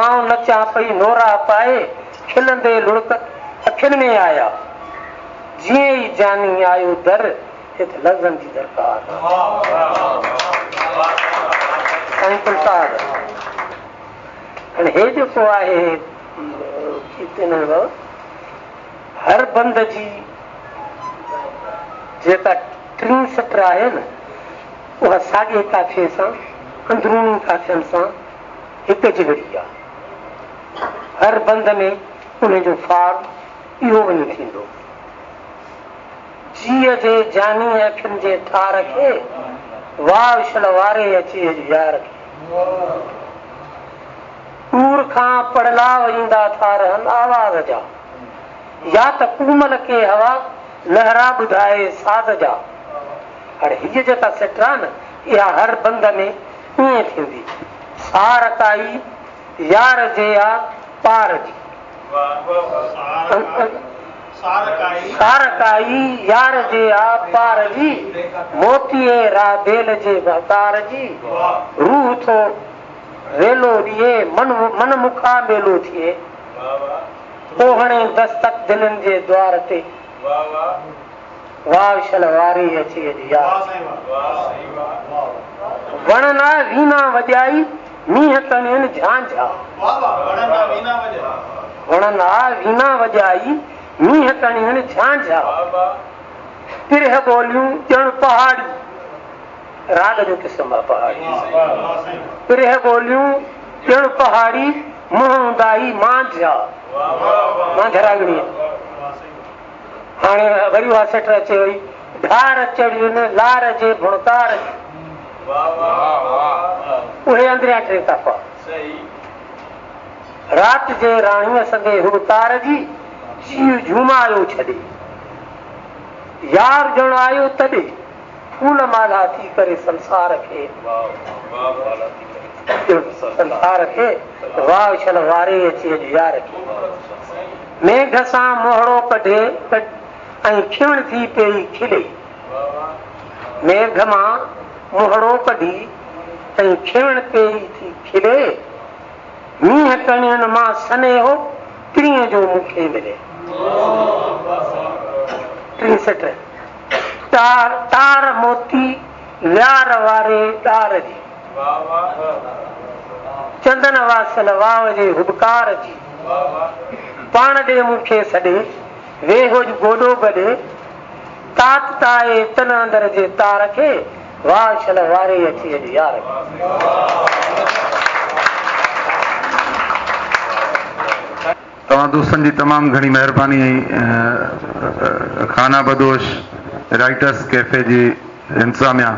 آئون نچان پئي نورا پائي، کلندي لڙڪ اکين ۾ آيا. جيئن ئي جاني آيو در، هت لفظن جي درڪار نه. سائين گل صاحب هاڻي هي جيڪو آهي هر بند جي جيڪا ٽين سٽ آهي نه اها ساڳئي قافيي سان اندروني قافين سان هڪ جهڙي آهي. هر بند ۾ انهي جو فارم اهو وڃي ٿيندو. جيء جي جاني اکين جي ٺار کي، واء شل واري اچي اڄ يار کي. ڏور کان پڙلاء ايندا ٿا رهن آواز جا، يا ته ڪومل ڪي هوا لهرا ٻڌائي ساز جا. هاڻي هيء جيڪا سٽ آ نه، اها هر بند ۾ ائين ٿيندي، سار ڪائي يار جي آ پار جي. سار ڪائي يار جي آ پار جي، موتيي رابيل جي ڀتار جي، روح ٿو ريلو ڏئي، من مکا ميلو ٿئي، ڪو هڻي دستڪ دلين جي دوار تي، واء شل واري اچي اڄ يار. وڻن آ وينا وڄائي، مينهن ڪڻين جهانجها. وڻن آ وينا وڄائي، مينهن ڪڻين جهانجها. پرهه ٻوليون ڄڻ پهاڙي، راڳ جو قسم آ پهاڙي. پرهه ٻوليون ڄڻ پهاڙي، منهن اونداهي مانجها. مانجها راڳڻي آ. هاڻي وري اها سٽ اچي وئي، ڍار چڙهين لار جي ڀڻڪار جي. اهي اندريان ٽي ڪافا. رات جي راڻيء سندي هٻڪار جي، جيء جهومايو ڇڏي. يار ڄڻ آيو تڏي، ڦول مالها ٿي ڪري سنسار کي. سنسار کي، واء شل واري اچي اڄ يار کي. ميگهه سان منهڙو ڪڍي ۽ کيڻ ٿي پيئي کلي. ميگهه مان منهڙو ڪڍي ۽ کيڻ پيئي ٿي کلي. مينهن ڪڻين مان سنيهو پرينء جو مون کي ملي. ٽين سٽ، ٽار تار موتي ليار واري ڏار جي. چندن واسل واء جي هٻڪار جي. پاڻ ڏي مون کي سڏي، ويهه اڄ گوڏو گڏي. تات تائي تن اندر جي تار کي، واء شل واري اچي اڄ يار کي. توهان دوستن جي تمام گهڻي مهرباني ۽ خانه بدوش رائيٽرس ڪيفي جي انتظاميا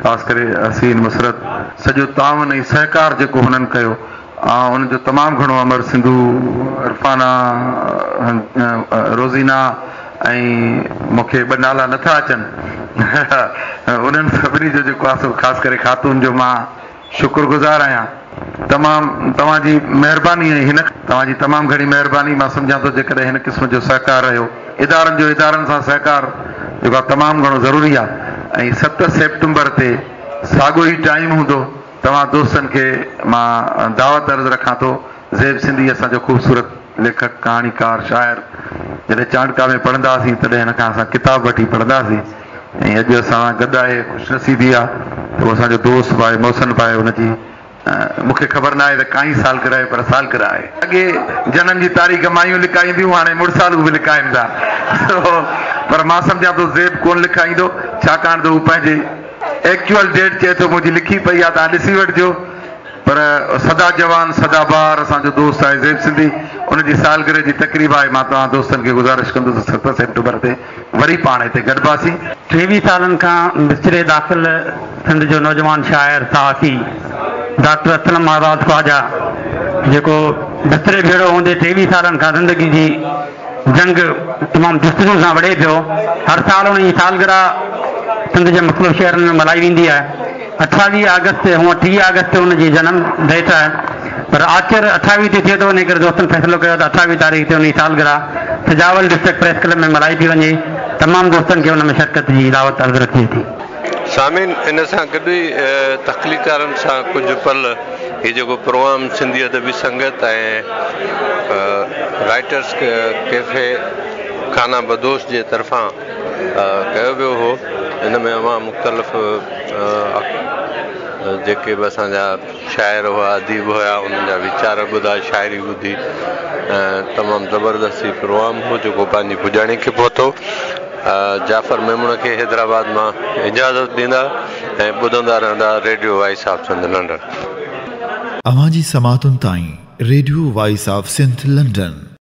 خاص ڪري حسين مسرت سڄو تعاون ۽ سهڪار جيڪو هنن ڪيو آئون ان جو تمام گهڻو امر سنڌو، عرفانه، روزينا ۽ مون کي ٻه نالا نٿا اچن انهن سڀني جو جيڪو آهي سو خاص ڪري خاتون جو مان شڪر گذار آهيان تمام توهان جي مهرباني ۽ هن توهان جي تمام گهڻي مهرباني مان سمجهان ٿو جيڪڏهن هن قسم جو سهڪار رهيو ادارن جو ادارن سان سهڪار جيڪو آهي تمام گهڻو ضروري آهي ۽ ست سيپٽمبر تي ساڳو ئي ٽائيم هوندو توهان دوستن کي مان دعوت عرض رکان ٿو زيب سنڌي اسان جو خوبصورت ليکڪ، ڪهاڻيڪار، شاعر جڏهن چانڊڪا ۾ پڙهندا هئاسين تڏهن هن کان اسان ڪتاب وٺي پڙهندا هئاسين ۽ اڄ اسان سان گڏ آهي خوش نصيبي آهي ته هو اسان جو دوست به آهي محسن به آهي هن جي مون کي خبر ناهي ته ڪائين سالگرهه آهي پر سالگرهه آهي. اڳي جنم جي تاريخ مايون لڪائينديون هاڻي مڙسالو به لڪائين ٿا پر مان سمجهان ٿو زيب ڪونه لڪائيندو ڇاڪاڻ ته هو پنهنجي ايڪچوئل ڊيٽ چئي ٿو منهنجي لکي پئي آهي توهان ڏسي وٺجو. پر سدا جوان سدا بهار اسان جو دوست آهي زيب سنڌي ان جي سالگرهه جي تقريب آهي مان توهان دوستن کي گذارش ڪندس ته ست سيپٽمبر تي وري پاڻ هتي گڏباسين. 23 سالن کان بستري داخل سنڌ جو نوجوان شاعر صحافي ڊاڪٽر اسلم آزاد خواجه جيڪو بستري ڀيڙو هوندي 23 سالن کان زندگي جي جنگ تمام جستجو سان وڙهي پيو هر سال ان جي سالگرهه سنڌ جي مختلف شهرن ۾ ملهائي ويندي آهي. 28 آگسٽ تي هونء 30 آگسٽ تي ان جي جنم ڊيٽ آهي پر آچر 28 تي ٿئي ٿو انهي ڪري دوستن فيصلو ڪيو ته 28 تاريخ تي ان جي سالگرهه سجاول ڊسٽرڪٽ پريس ڪلب ۾ ملهائي پئي وڃي تمام دوستن کي ان ۾ شرڪت جي دعوت عرض رکجي ٿي. سامعين ان سان گڏ ئي تخليقڪارن سان ڪجهه پل هي جيڪو programme Sindhi Adabi Sangat ۽ writers cafe خانه بدوش جي طرفان ڪيو ويو هو ان ۾ اوهان مختلف جيڪي به اسان جا شاعر هئا اديب هيا انهن جا ويچار ٻڌا شاعري ٻڌي ۽ تمام زبردست هي پروگرام هو جيڪو پنهنجي پڄاڻي کي پهتو جعفر ميمڻ کي حيدرآباد مان اجازت ڏيندا ۽ ٻڌندا رهندا radio voice of Sindh London. اوهان جي سماعتن تائين radio voice of Sindh London.